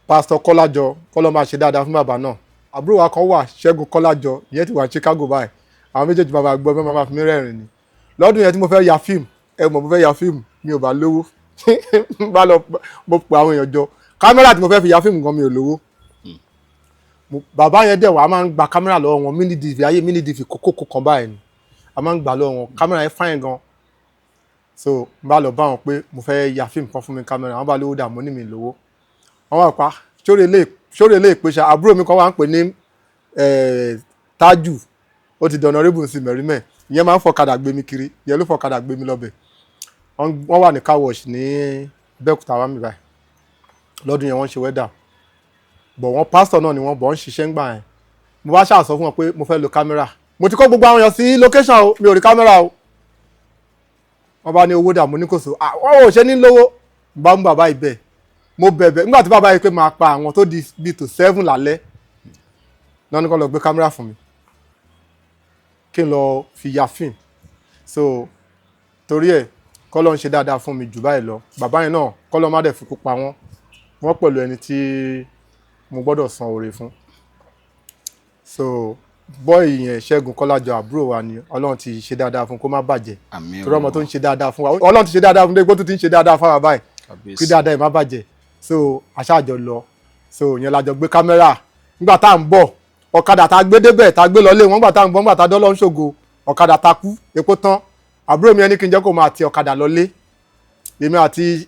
Pásítọ̀ Kọ́lájọ, kọ́lọ́ máa ṣe dáadáa fún bàbá náà. Àbúrò wa kan wà, Ṣẹ́gun Kọ́lájọ, ìyẹn ti wà ní Chicago báyìí. Àwọn méjèèjì, bàbá gbọ́ bẹ́ẹ̀, máa fi mí rẹ́rìn ni. Lọ́dún yẹn tí mo fẹ́ ya fíìmù, ẹ mọ̀, mo fẹ́ ya fíìmù, mi ò bá lówó, bá lọ mo pè àwọn èèyàn jọ, kámẹ́rà tí mo fẹ́ fi ya fíìmù gan, mi ò lówó. Bàbá yẹn dẹ̀ wá, a máa ń gba kámẹ́rà lọ́wọ́ wọn, mini DV, ayé mini DV kókó kan báyìí ni a máa ń gbà lọ́wọ́ wọn. Kámẹ́rà yẹn fine gan. So n bá lọ bá wọn pé mo fẹ́ ya fíìmù kan, fún mi kámẹ́rà. Wọn bá lówó dà, mo ní mi lówó. Wọn wá pa sórí ilé ìpèsè. Àbúrò mi kan wà ń pè ní Tájù, ó ti dọ̀nà rébùn sí mẹ̀rímẹ̀. Ìyẹn máa ń fọ̀kadà gbé mi kiri, ìyẹn ló fọ̀kadà gbé mi lọ́bẹ̀. Wọ́n wà ní car wash ní Abẹ́òkúta wá mi báyìí. Lọ́dún yẹn, wọ́n ṣe weather bọ̀, wọ́n pásítọ̀ náà ni wọ́n bọ̀ ń ṣiṣẹ́ ńgbà yẹn. Mo bá ṣáà sọ fún wọn pé mo fẹ́ lo kámẹ́rà. Mo ti kó gbogbo àwọn èèyàn sí location o, mi ò rí kámẹ́rà o. Wọ́n bá ní owó dà, mo ní kò so àwọn ò ṣe ní lówó. Mo bá mú bàbá ibẹ̀, mo bẹ̀bẹ̀. Nígbà tí bàbá yìí pé máa pa àwọn tó di bíi tó 7 lálẹ́ náà ní kó lọ gbé kámẹ́rà fún mi kí n lọ fi ya fíìmù. So torí ẹ̀, kọ́lọ́ ń ṣe dáadáa fún mi jù báyìí lọ. Bàbá yẹn náà, kọ́lọ́ má dẹ̀ fikú pa wọ́n, wọ́n pẹ̀lú ẹni tí mo gbọ́dọ̀ san oore fún. So boy yẹn, Ṣẹ́gun Kọ́lájọ, àbúrò wa ni. Ọlọ́run ti ṣe dáadáa fún, kó má bàjẹ́. Àmín. Torí ọmọ tó ń ṣe dáadáa fún wa, Ọlọ́run ti ṣe dáadáa fún dégbò tó ti ń ṣe dáadáa fún wa báyìí. Kábíyèsí. Kí dáadáa ẹ̀ má bàjẹ́. So àṣàjọ lọ, so ìyẹn la jọ gbé kámẹ́rà. Nígbà tá à ń bọ̀, ọ̀kadà tá a gbé débẹ̀, tá a gbé lọlé wọn, nígbà tá à ń bọ̀, nígbà tá a dọ́lọ́ ń ṣògo, ọ̀kadà ta kú, epo tán. Àbúrò mi ẹni kí n jẹ́ kó máa ti ọ̀kadà lọlé. Èmi àti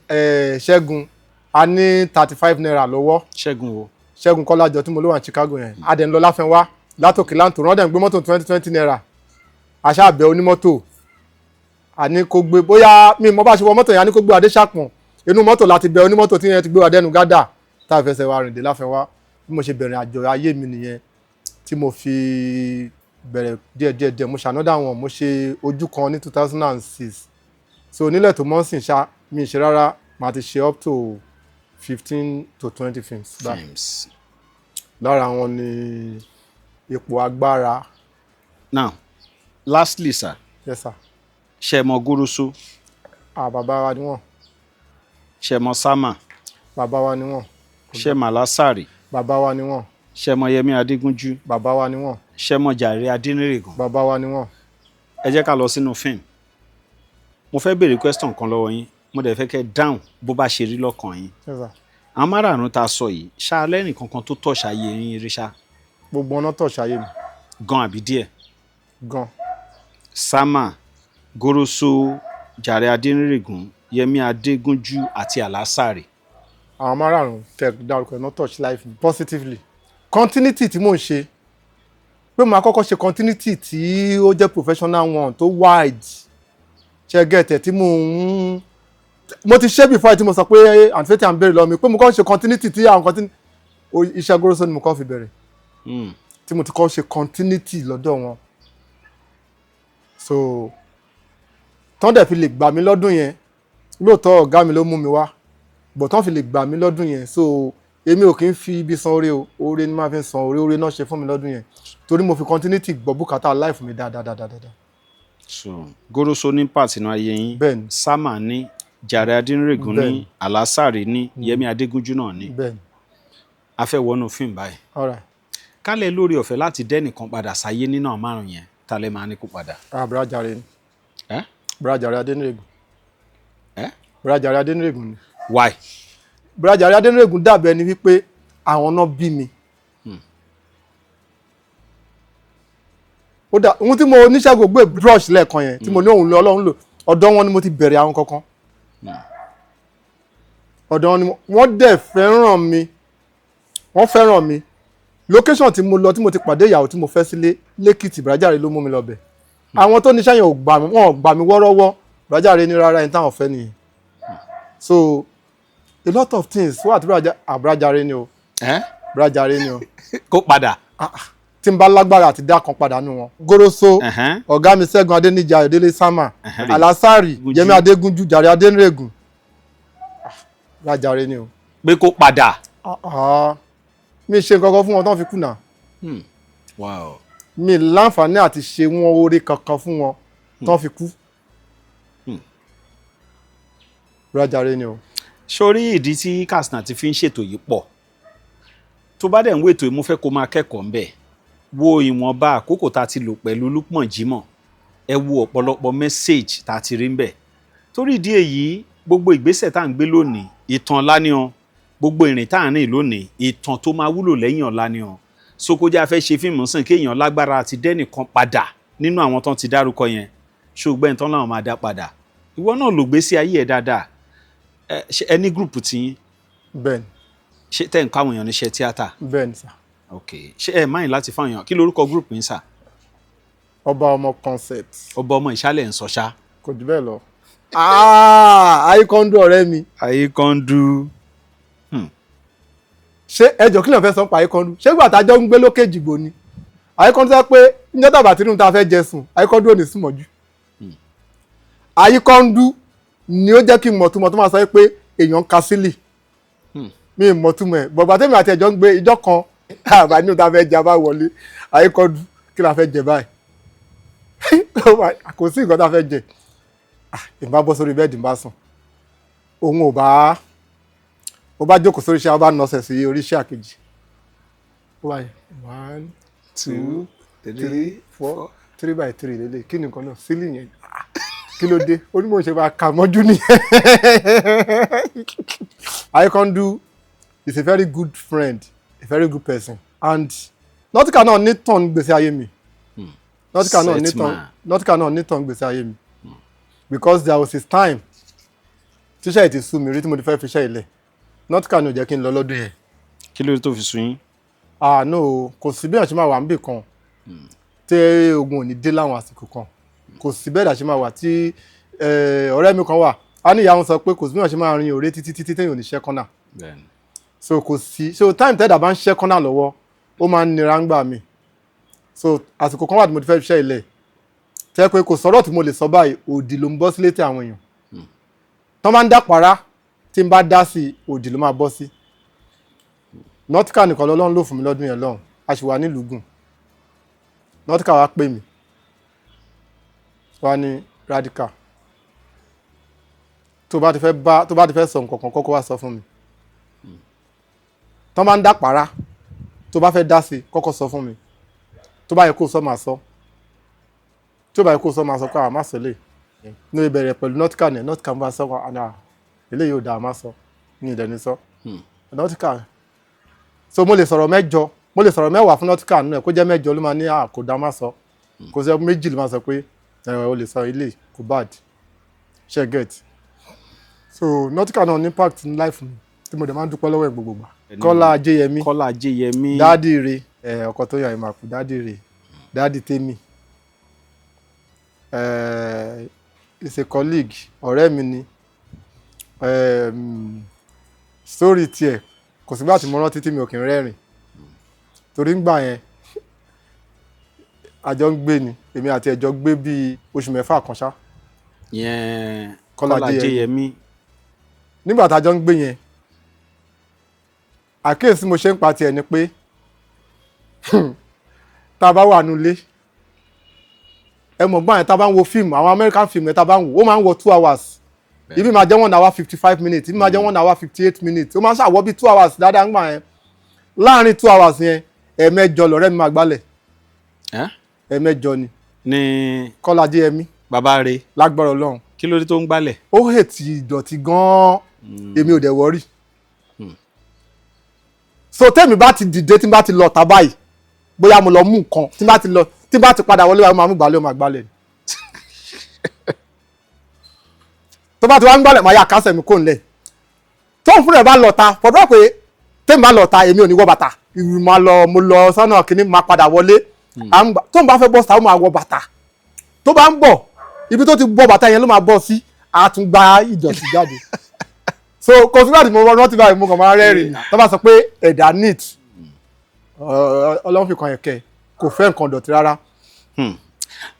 Ṣẹ́gun, a ní 35 naira lọ́wọ́. Ṣẹ́gun wo? Ṣẹ́gun Kọ́lájọ tí mo ló wà ní Chicago yẹn. A dẹ̀ ń lọ Láfẹ́nwá látòkè láǹtò, wọ́n dẹ̀ ń gbé mọ́tò 20 20 naira. Àṣà àbẹ̀ onímọ́tò, àní kò gbé, bóyá mi mọ́ bá ṣe wọ mọ́tò yẹn, àní kò gbé Adéṣàpọ̀n. Inú mọ́tò láti bẹ onímọ́tò tí yẹn ti gbé wa dẹnu gádà, tá a fẹsẹ̀ wa rìn dé Láfẹ́nwá. Bí mo ṣe bẹ̀rẹ̀ àjọ ayé mi nìyẹn, tí mo fi bẹ̀rẹ̀ díẹ̀ díẹ̀ díẹ̀. Mo ṣànádà wọn, mo ṣe ojú kan ní 2006. So nílẹ̀ tó mọ́ sìn ṣá, mi ì ṣe rárá, màá ti ṣe up to 15 to 20 films báyìí. Films. Lára wọn ni Ipò Agbára. Now, lastly, sir. Yes, sir. Ṣe mọ Goroso? Ah, bàbá wa ni wọ́n. Ṣe mọ Sama? Bàbá wa ni wọ́n. Ṣe mọ Alásàrì? Bàbá wa ni wọ́n. Ṣe mọ Yẹmí Adégúnjú? Bàbá wa ni wọ́n. Ṣe mọ Jàre Adénírègùn? Bàbá wa ni wọ́n. Ẹ jẹ́ ká lọ sínú fíìmù. Mo fẹ́ béèrè question kan lọ́wọ́ yín, mo dẹ̀ fẹ́ kẹ́ dáhùn bó bá ṣe rí lọ́kàn yín. Yes, sir. Àwọn márààrún tá a sọ yìí, ṣá lẹ́rìn kankan tó tọ̀ṣà yé yín rí ṣá? Gbogbo ọ̀nà tọ̀ ṣayé mi. Gan àbí díẹ̀? Gan. Sama, Goroso, Jàre Adénírègùn, Yẹmí Adégúnjú àti Alásàrì. Àwọn márààrún tẹ dárúkọ ẹ̀ náà touch life mi positively. Continuity tí mò ń ṣe, pé màá kọ́kọ́ ṣe continuity tí ó jẹ́ professional one tó wide, ṣe gẹ̀tẹ̀ tí mò ń mo ti ṣe before, tí mo sọ pé àǹtí à ń béèrè lọ́wọ́ mi pé mo kọ́ ṣe continuity tí àwọn continuity iṣẹ́ Goroso ni mo kọ́ fi bẹ̀rẹ̀, tí mo ti kọ́ ṣe continuity lọ́dọ̀ wọn. So tán dẹ̀ fi lè gbà mí lọ́dún yẹn, lóòótọ́ ọ̀gá mi ló mú mi wá, but tán fi lè gbà mí lọ́dún yẹn. So èmi ò kí ń fi ibi san oore o, oore ni máa fi ń san oore. Oore náà ṣe fún mi lọ́dún yẹn, torí mo fi continuity gbọ́ bùkátà life mi dáadáa dáadáa dáadáa. So Goroso ní part inú ayé yín? Bẹ́ẹ̀ni. Sama ní, Jàre Adénírègùn ní, Bẹ́ẹ̀ni. Alásàrì ní, Yẹmí Adégúnjú náà ní. Bẹ́ẹ̀ni. A fẹ́ wọnú fíìmù báyìí. Alright. Kálẹ̀ lórí ọ̀fẹ́ láti dẹ́nìkan padà sáyé nínú àwọn márùn yẹn, ta lẹ máa ní kó padà? Ah, Bùrá Jàre ni. Ẹ́? Bùrá Jàre Adénírègùn. Ẹ́? Bùrá Jàre Adénírègùn ni. Why? Bùrá Jàre Adénírègùn dàbí ẹni wípé àwọn náà bí mi. Ó dà ohun tí mo oníṣègùn gbé brush lẹ́ẹ̀kan yẹn tí mo ní òun lọ, Ọlọ́run lò. Ọ̀dọ̀ wọn ni mo ti bẹ̀rẹ̀ àwọn kankan. Ọ̀dọ̀ wọn ni wọ́n dẹ̀ fẹ́ràn mi, wọ́n fẹ́ràn mi. Location tí mo lọ, tí mo ti pàdé ìyàwó tí mo fẹ́ sílé lẹ́kìtì, Bùrá Jàre ló mú mi lọ bẹ̀. Àwọn tó níṣẹ́ yẹn ò gbà mí, wọn ò gbà mí wọ́rọ́wọ́. Bùrá Jàre ní rárá, ẹni táwọn fẹ́ nìyẹn. So a lot of things wà tí Bùrá Jàre ni o. Ẹ́? Bùrá Jàre ni o. Kó padà. Ah, ah. Tí n bá lágbára àti dá kan padà nù wọn. Goroso, ọ̀gá mi Ṣẹ́gun Adéníjà, Ayọ̀délé Sámà, Alásàrì, Gúnjú. Yẹmí Adégúnjú, Jàre Adénrègùn. Ah, Rájàre ni o. Pé kó padà. Ah, ah. Mi ṣe nǹkan kan fún wọn tán fi kùnà. Mi láǹfààní àti ṣe wọn oore kankan fún wọn tán fi kú. Rájàre ni o. Sórí ìdí tí Katsina ti fi ń ṣètò yìí pọ̀, tó bá dẹ̀ ń wètò yìí, mo fẹ́ kó máa kẹ́kọ̀ọ́ ń bẹ̀. Wo ìwọ̀nba àkókò tá a ti lò pẹ̀lú Lukman Jimoh, ẹ wo ọ̀pọ̀lọpọ̀ message tá a ti rí ń bẹ̀. Torí ìdí èyí, gbogbo ìgbésẹ̀ tá à ń gbé lónìí, ìtàn ọ̀la ni ọ. Gbogbo ìrìn tá à ń rìn lónìí, ìtàn tó máa wúlò lẹ́yìn ọ̀la ni ọ. Sokojá fẹ́ ṣe fíìmù sìn, kéèyàn lágbára àti dẹ́nìkan padà nínú àwọn tán ti dárúkọ yẹn, ṣùgbọ́n ìtàn làwọn máa dá padà. Ìwọ náà lò gbé sí ayé ẹ̀ dáadáa. Ẹ ṣe ẹ ní group tiyín? Bẹ́ẹ̀ni. Ṣé tẹ́ ń kọ́ àwọn èèyàn níṣẹ́ tíátà? Bẹ́ẹ̀ni sà. Ok, ṣé ẹ máyìn láti fáwọn èèyàn? Kí lorúkọ group yín sà? Ọba Ọmọ Concept. Ọba Ọmọ ìṣálẹ̀ ń sọ ṣá. Kò jù bẹ́ẹ̀ lọ. Ayíkọ́ndú ọ̀rẹ́ mi. Ayíkọ́ndú. Ṣé ẹjọ́ kí ló fẹ́ sọ pa ayíkọ́ndú? Ṣé ìgbà tájọ́ ń gbé lókè jìgbò ni ayíkọ́ndú sọ pé níjọ́ tàbá tí nínú ta fẹ́ jẹ sùn, ayíkọ́ndú ò ní sùn mọ́jú. Ayíkọ́ndú ni ó jẹ́ kí n mọ̀túmọ̀ tó máa sọ pé èèyàn ń ka sílì. Mi mọ̀túmọ̀ ẹ̀ bọ̀gbà tẹ́mi àti ẹ̀jọ́ ń gbé. Ìjọ́ kan àbá nínú ta fẹ́ jẹ, abá wọlé, ayíkọ́ndú, kí la fẹ́ jẹ báyìí? Kò sí nǹkan tá a fẹ́ jẹ. Ìbá bọ́ sórí bẹ́ẹ̀dì, ń bá sùn. Òun ò bá ó bá jókòó sórí iṣẹ́, ó bá nọsẹ̀ sí orí iṣẹ́ àkejì. Ó bá yẹ one, two, three, four, three by three lélẹ̀. Kí ni nǹkan náà sílì yẹn? Ah, kí ló dé? Onímọ̀ ṣe máa kà mọ́jú nìyẹn. Ayékọ́ndú is a very good friend, a very good person, and Nautica náà ní tàn gbèsè ayé mi. Nautica náà ní tàn. Setman. Nautica náà ní tàn gbèsè ayé mi because there was a time tíṣẹ́ yìí ti sú mi rí, tí mo ti fẹ́ fi iṣẹ́ ilẹ̀. Nautica ni ò jẹ́ kí n lọ lọ́dún yẹn. Kí ló dé tó fi sú yín? Ah no, kò sí bí èèyàn ṣe máa wà níbì kan tí ogun ò ní dé láwọn àsìkò kan. Kò sí bẹ́ẹ̀ dà ṣe máa wà tí ọ̀rẹ́ mi kan wà á ní ìyá wọn sọ pé kò sí bí èèyàn ṣe máa rin òré títí títí téèyàn ò ní ṣẹ́ kọ́nà. So kò sí, so time tẹ́dà bá ń ṣẹ́ kọ́nà lọ́wọ́, ó máa ń nira ń gbà mí. So àsìkò kan wà tí mo ti fẹ́ ṣiṣẹ́ ilẹ̀, tẹ́ pé kò sọ̀rọ̀ tí mo lè sọ báyìí, òdì ló ń bọ́ sí létí àwọn èèyàn tọ́ máa ń dá para. Tí n bá dá sí i, òdì ló máa bọ́ sí. Nautica nìkan lọ́lọ́run lò fún mi lọ́dún yẹn lọ́hùn. A sì wà nílùú gùn. Nautica wá pè mí, wá ní, "Radical, tó bá ti fẹ́ sọ nǹkan kan, kọ́kọ́ wá sọ fún mi. Tọ́ máa ń dá para, tó bá fẹ́ dá sí i, kọ́kọ́ sọ fún mi. Tó bá yẹ kó sọ, máa sọ. Tí ó bá yẹ kó sọ, máa sọ pé àwọn má sọ lè ní." Ìbẹ̀rẹ̀ pẹ̀lú Nautica ní Nautica ń bá sọ àná eléyìí ò dáa, má sọ ní ìdẹ́ni sọ Nautica. So mo lè sọ̀rọ̀ 8, mo lè sọ̀rọ̀ 10 fún Nautica nínú ẹ̀, kó jẹ́ 8 ló máa ní à kò dáa, má sọ. Kó jẹ́ 2 ló máa sọ pé ẹ o lè sọ, ilé kò bad. Ṣe get? So Nautica náà ní impact ní life mi tí mo dẹ̀ máa ń dúpẹ́ lọ́wọ́ ẹ̀ gbogbo gbà. Kọ́lá Ajéyẹmí. Kọ́lá Ajéyẹmí. Daddy re ẹ, ọkọ tó yà ẹ máa kú. Daddy re, daddy tèmi ẹ, is a colleague, ọ̀rẹ́ mi ni. Story tiẹ̀, kò sígbà tí mo rántí tí mi ò kì í rẹ́rìn, torí ń gbà yẹn àjọ ń gbé ni. Èmi àti ẹ̀jọ́ gbé bíi oṣù 6 kan ṣá. Yẹn Kọ́lá Kọ́lá Ajéyẹmí. Ajéyẹmí. Nígbà tá a jọ ń gbé yẹn, àkíyèsí mo ṣe ń pa tiẹ̀ ni pé tá a bá wà nulẹ̀, ẹ mọ̀ gbọ́n yẹn, tá a bá ń wo fíìmù, àwọn American film yẹn, tá a bá ń wò ó, máa ń wọ 2 hours. Ibi máa jẹ́ 1 hour 55 minutes, ibi máa jẹ́ 1 hour 58 minutes. Ó máa ń ṣàwọ́ bí 2 hours dáadáa ń gbà yẹn. Láàárín 2 hours yẹn, 8 lọ̀rẹ́ mi máa gbálẹ̀. Ẹ́? 8 ni. Ní Kọ́lá Ajéyẹmí. Bàbá rẹ̀? Lágbára Ọlọ́run. Kí ló dé tó ń gbálẹ̀? Ó hate ìdọ̀tí gan-an. Èmi ò dẹ̀ worry. So tẹ́mi bá ti dìde, tí n bá ti lọ tà báyìí, bóyá mo lọ mú nǹkan, tí n bá ti lọ, tí n bá ti padà wọlé báyìí, ó máa mú gbálẹ̀, ó máa gbálẹ̀ ni. Tó bá ti wá ń gbálẹ̀, máa yà kásẹ̀ mi kò ń lẹ̀. Tó ń fúnra ẹ̀ bá lọ ta fọdọ́ pé tẹ́mi bá lọ ta, èmi ò ní wọ bàtà. Ìrù máa lọ, mo lọ sọ́nà kínní, máa padà wọlé. Tó ń bá fẹ́ bọ́ sáà, ó máa wọ bàtà. Tó bá ń bọ̀, ibi tó ti bọ́ bàtà yẹn ló máa bọ́ sí, á tún gba ìdọ̀tí jáde. So kò sígbà tí mo rántí báyìí, mo kàn máa rẹ́rìn. Tó bá sọ pé ẹ̀dá neat, Ọlọ́run fi kan yẹn kẹ́. Kò fẹ́ nǹkan dọ̀tí rárá.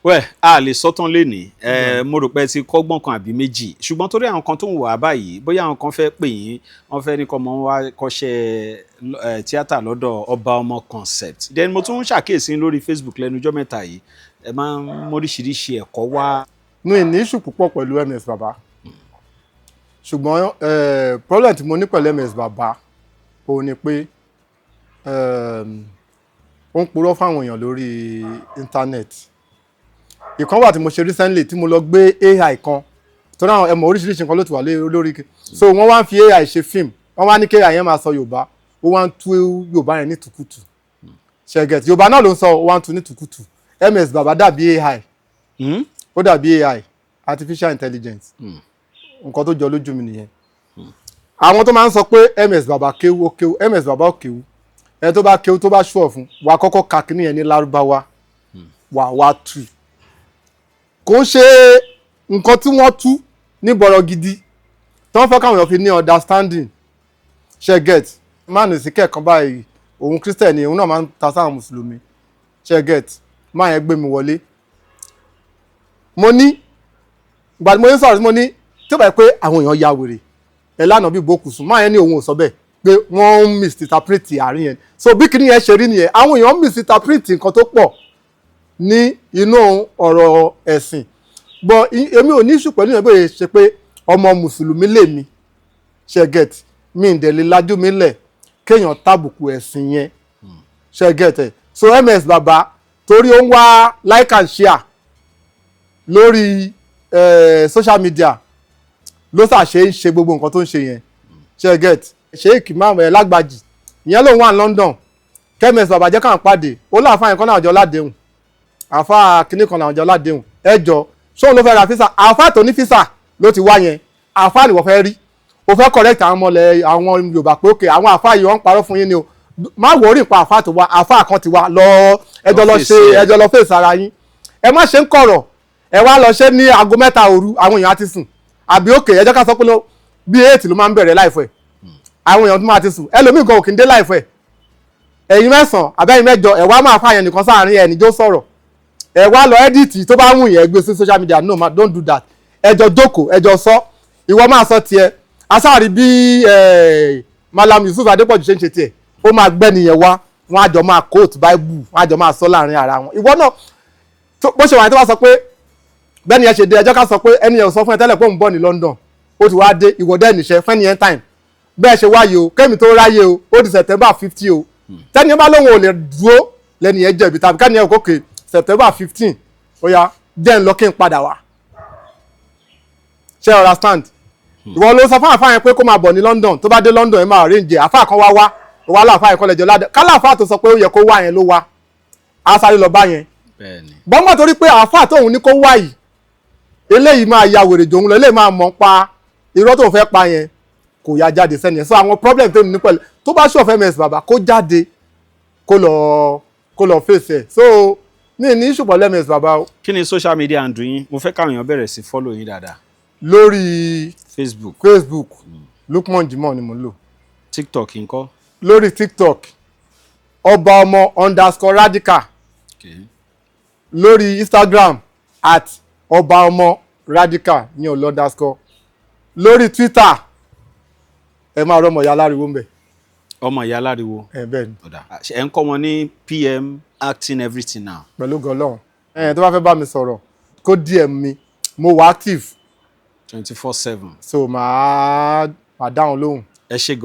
Well, a lè sọ́tàn lénìí. Ẹ mo rò pé ẹ ti kọ́gbọ́n kan àbí méjì, ṣùgbọ́n torí àwọn kan tó ń wà báyìí, bóyá àwọn kan fẹ́ pè yín, wọ́n fẹ́ ní kọ́ ọmọ wa kọ́ṣẹ́ tíátà lọ́dọ̀ Ọba Ọmọ Concept. Then mo tún ń ṣàkíyèsí lórí Facebook lẹ́nu ọjọ́ mẹ́ta yìí, ẹ máa ń móríṣiríṣi ẹ̀kọ́ wá. Mi ní issue púpọ̀ pẹ̀lú MS Baba, ṣùgbọ́n problem tí mo ní pẹ̀lú MS Baba òun ni pé ó ń purọ́ fáwọn èèyàn lórí internet. Ìkan wà tí mo ṣe recently tí mo lọ gbé AI kan, torí àwọn ẹmọ oríṣiríṣi nǹkan ló ti wà lórí. So wọ́n wá ń fi AI ṣe fíìmù, wọ́n wá ní kí AI yẹn máa sọ Yorùbá, ó wá ń tú Yorùbá yẹn ní tùkùtù. Ṣé get? Yorùbá náà ló ń sọ, ó wá ń tú ní tùkùtù. MS Baba dàbí AI. Ó dàbí AI, artificial intelligence. Nǹkan tó jọ lójú mi nìyẹn. Àwọn tó máa ń sọ pé MS Baba kéwú, ó kéwú, MS Baba ó kéwú. Ẹni tó bá kéwú, tó bá ṣùọ̀ fún wa, kọ́kọ́ ka kíní yẹn ní Lárúbáwá, wà wá tú. Kò ń ṣe nǹkan tí wọ́n tú ní bọ̀rọ̀ gidi tí wọ́n fẹ́ káwọn èèyàn fi ní understanding. Ṣe get? Mánu sí kẹ́ẹ̀kan báyìí, òun Christian ni, òun náà máa ń ta sáwọn mùsùlùmí. Ṣe get? Máa yẹn gbé mi wọlé. Mo ní ìgbà tí mo ní sọ̀rọ̀ tí mo ní tí ó bá yẹ pé àwọn èèyàn ya wèrè ẹ lánàá bí bókù sùn, máa yẹn ní òun ò sọ bẹ́ẹ̀, pé wọ́n ń misinterpret àárín yẹn. So bí kìnìún yẹn ṣe rí nìyẹn, àwọn èèyàn misinterpret nǹkan tó pọ̀ ní inú ọ̀rọ̀ ẹ̀sìn. But èmi ò ní issue pẹ̀lú yẹn, bóyá ṣe pé ọmọ mùsùlùmí lèmi. Ṣe get? Mi ì dẹ̀ lè lajú mi lẹ̀ kéèyàn tàbùkù ẹ̀sìn yẹn. Ṣe get ẹ̀? So MS Baba, torí ó ń wá like and share lórí social media, ló ṣàṣe ń ṣe gbogbo nǹkan tó ń ṣe yẹn. Ṣe get? Sheik Imam ẹ̀ lágbàjì ìyẹn lòun wà ní London, kí MS Baba jẹ́ káwọn pàdé. Ó láàfáà yẹn kọ́ náà jọ ládéhùn, àáfàá kínní kan làwọn jọ ládéhùn. Ẹ jọ, ṣóun ló fẹ́ ra visa? Àáfàá tó ní visa ló ti wá yẹn. Àáfàá ni wọ́n fẹ́ rí, o fẹ́ correct àwọn ọmọlẹ̀ àwọn Yorùbá pé òkè àwọn àáfàá yìí, wọ́n ń parọ́ fún yín ni o. Má worry pa àáfàá tó wá, àáfàá kan ti wá lọ, ẹjọ́ lọ ṣe, ẹjọ́ lọ fèsì ara yín. Ẹ má ṣe ń kọ̀rọ̀, ẹ wá lọ ṣe ní aago 3 òru, àwọn èèyàn á ti sùn. Àbí òkè ẹjọ́ ká sọ pé bí 8 ló máa ń bẹ̀rẹ̀ láìfọ̀ ẹ̀, àwọn èèyàn tó máa ti sùn. Ẹlòmíì gan òkè ń dé láìfọ̀ ẹ̀. Ẹ̀yin 9 àbẹ́yìn 8, ẹ̀ wá máa fàyàn nìkan sáàrin ẹ̀ níjó sọ̀rọ̀, ẹ wá lọ edit tó bá wù yẹn, gbé sí social media. No ma, don't do that. Ẹ jọ jókòó, ẹ jọ sọ, ìwọ máa sọ tiẹ̀. Asáàrí bí Malam Yusuf Adépọ̀jù ṣe ń ṣe tiẹ̀, ó máa gbẹ́ nìyẹn wá, wọ́n á jọ máa quote Bible, wọ́n á jọ máa sọ láàrin ara wọn. Ìwọ náà bó ṣe wà ní tó bá sọ pé bẹ́ẹ̀ni yẹn ṣe dé, ẹjọ́ ká sọ pé ẹni yẹn ò sọ fún ẹ tẹ́lẹ̀ pé òun bọ̀ ní London, ó ti wá dé, ìwọ dẹ́ níṣẹ́ fún ẹni yẹn time bẹ́ẹ̀ ṣe wáyé o, kémi tó ráyè o, ó di September 50 o. Tẹ́ni yẹn bá lóun ò lè dúró, lẹ́ni yẹn jẹ̀bi, tàbí kẹ́ni yẹn kókè September 15, ó yá, jẹ́ ń lọ kí n padà wá. Ṣé understand? Ìwọ ló sọ fún àfáà yẹn pé kó máa bọ̀ ní London. Tó bá dé London, ẹ máa arrange. Àfáà kan wá wá wá láàfáà yẹn kọ́lẹ́jọ ládẹ kálàfáà tó sọ pé ó yẹ kó wá yẹn ló wá, á sáré lọ bá yẹn bọ́ngbà, torí pé àáfàá tóun ní kó wá yìí, eléyìí máa ya wèrè jòun lọ, eléyìí máa mọ̀ pa irọ́ tóun fẹ́ pa yẹn, kò ya jáde sẹ́ni yẹn. So àwọn problem tó ní pẹ̀lú tó bá ṣọ̀fẹ́ MS Baba, kó jáde, kó lọ fèsì ẹ̀. So ní issue pẹ̀lú MS Baba o. Kí ni social media handle yín? Mo fẹ́ káwọn èèyàn bẹ̀rẹ̀ sí follow yín dáadáa. Lórí Facebook. Facebook, Lukman Jimoh ni mo ń lò. TikTok ńkọ́? Lórí TikTok, ọbaọmọ_radical. Lórí Instagram, @ọbaọmọradical ní ò lọ underscore. Lórí Twitter, ẹ máa rọmọ ìyá aláriwo ń bẹ. Ọmọ ìyá aláriwo. Ẹ bẹ́ẹ̀ ni. Ọ̀dà, ẹ̀ ń kọ́ wọn ní PM, acting, everything now? Pẹ̀lú gọlọ́run. Ẹ tó bá fẹ́ bá mi sọ̀rọ̀, kó DM mi, mo wà active. 24/7. So màá dáhùn lóhùn. Ẹ ṣé gan.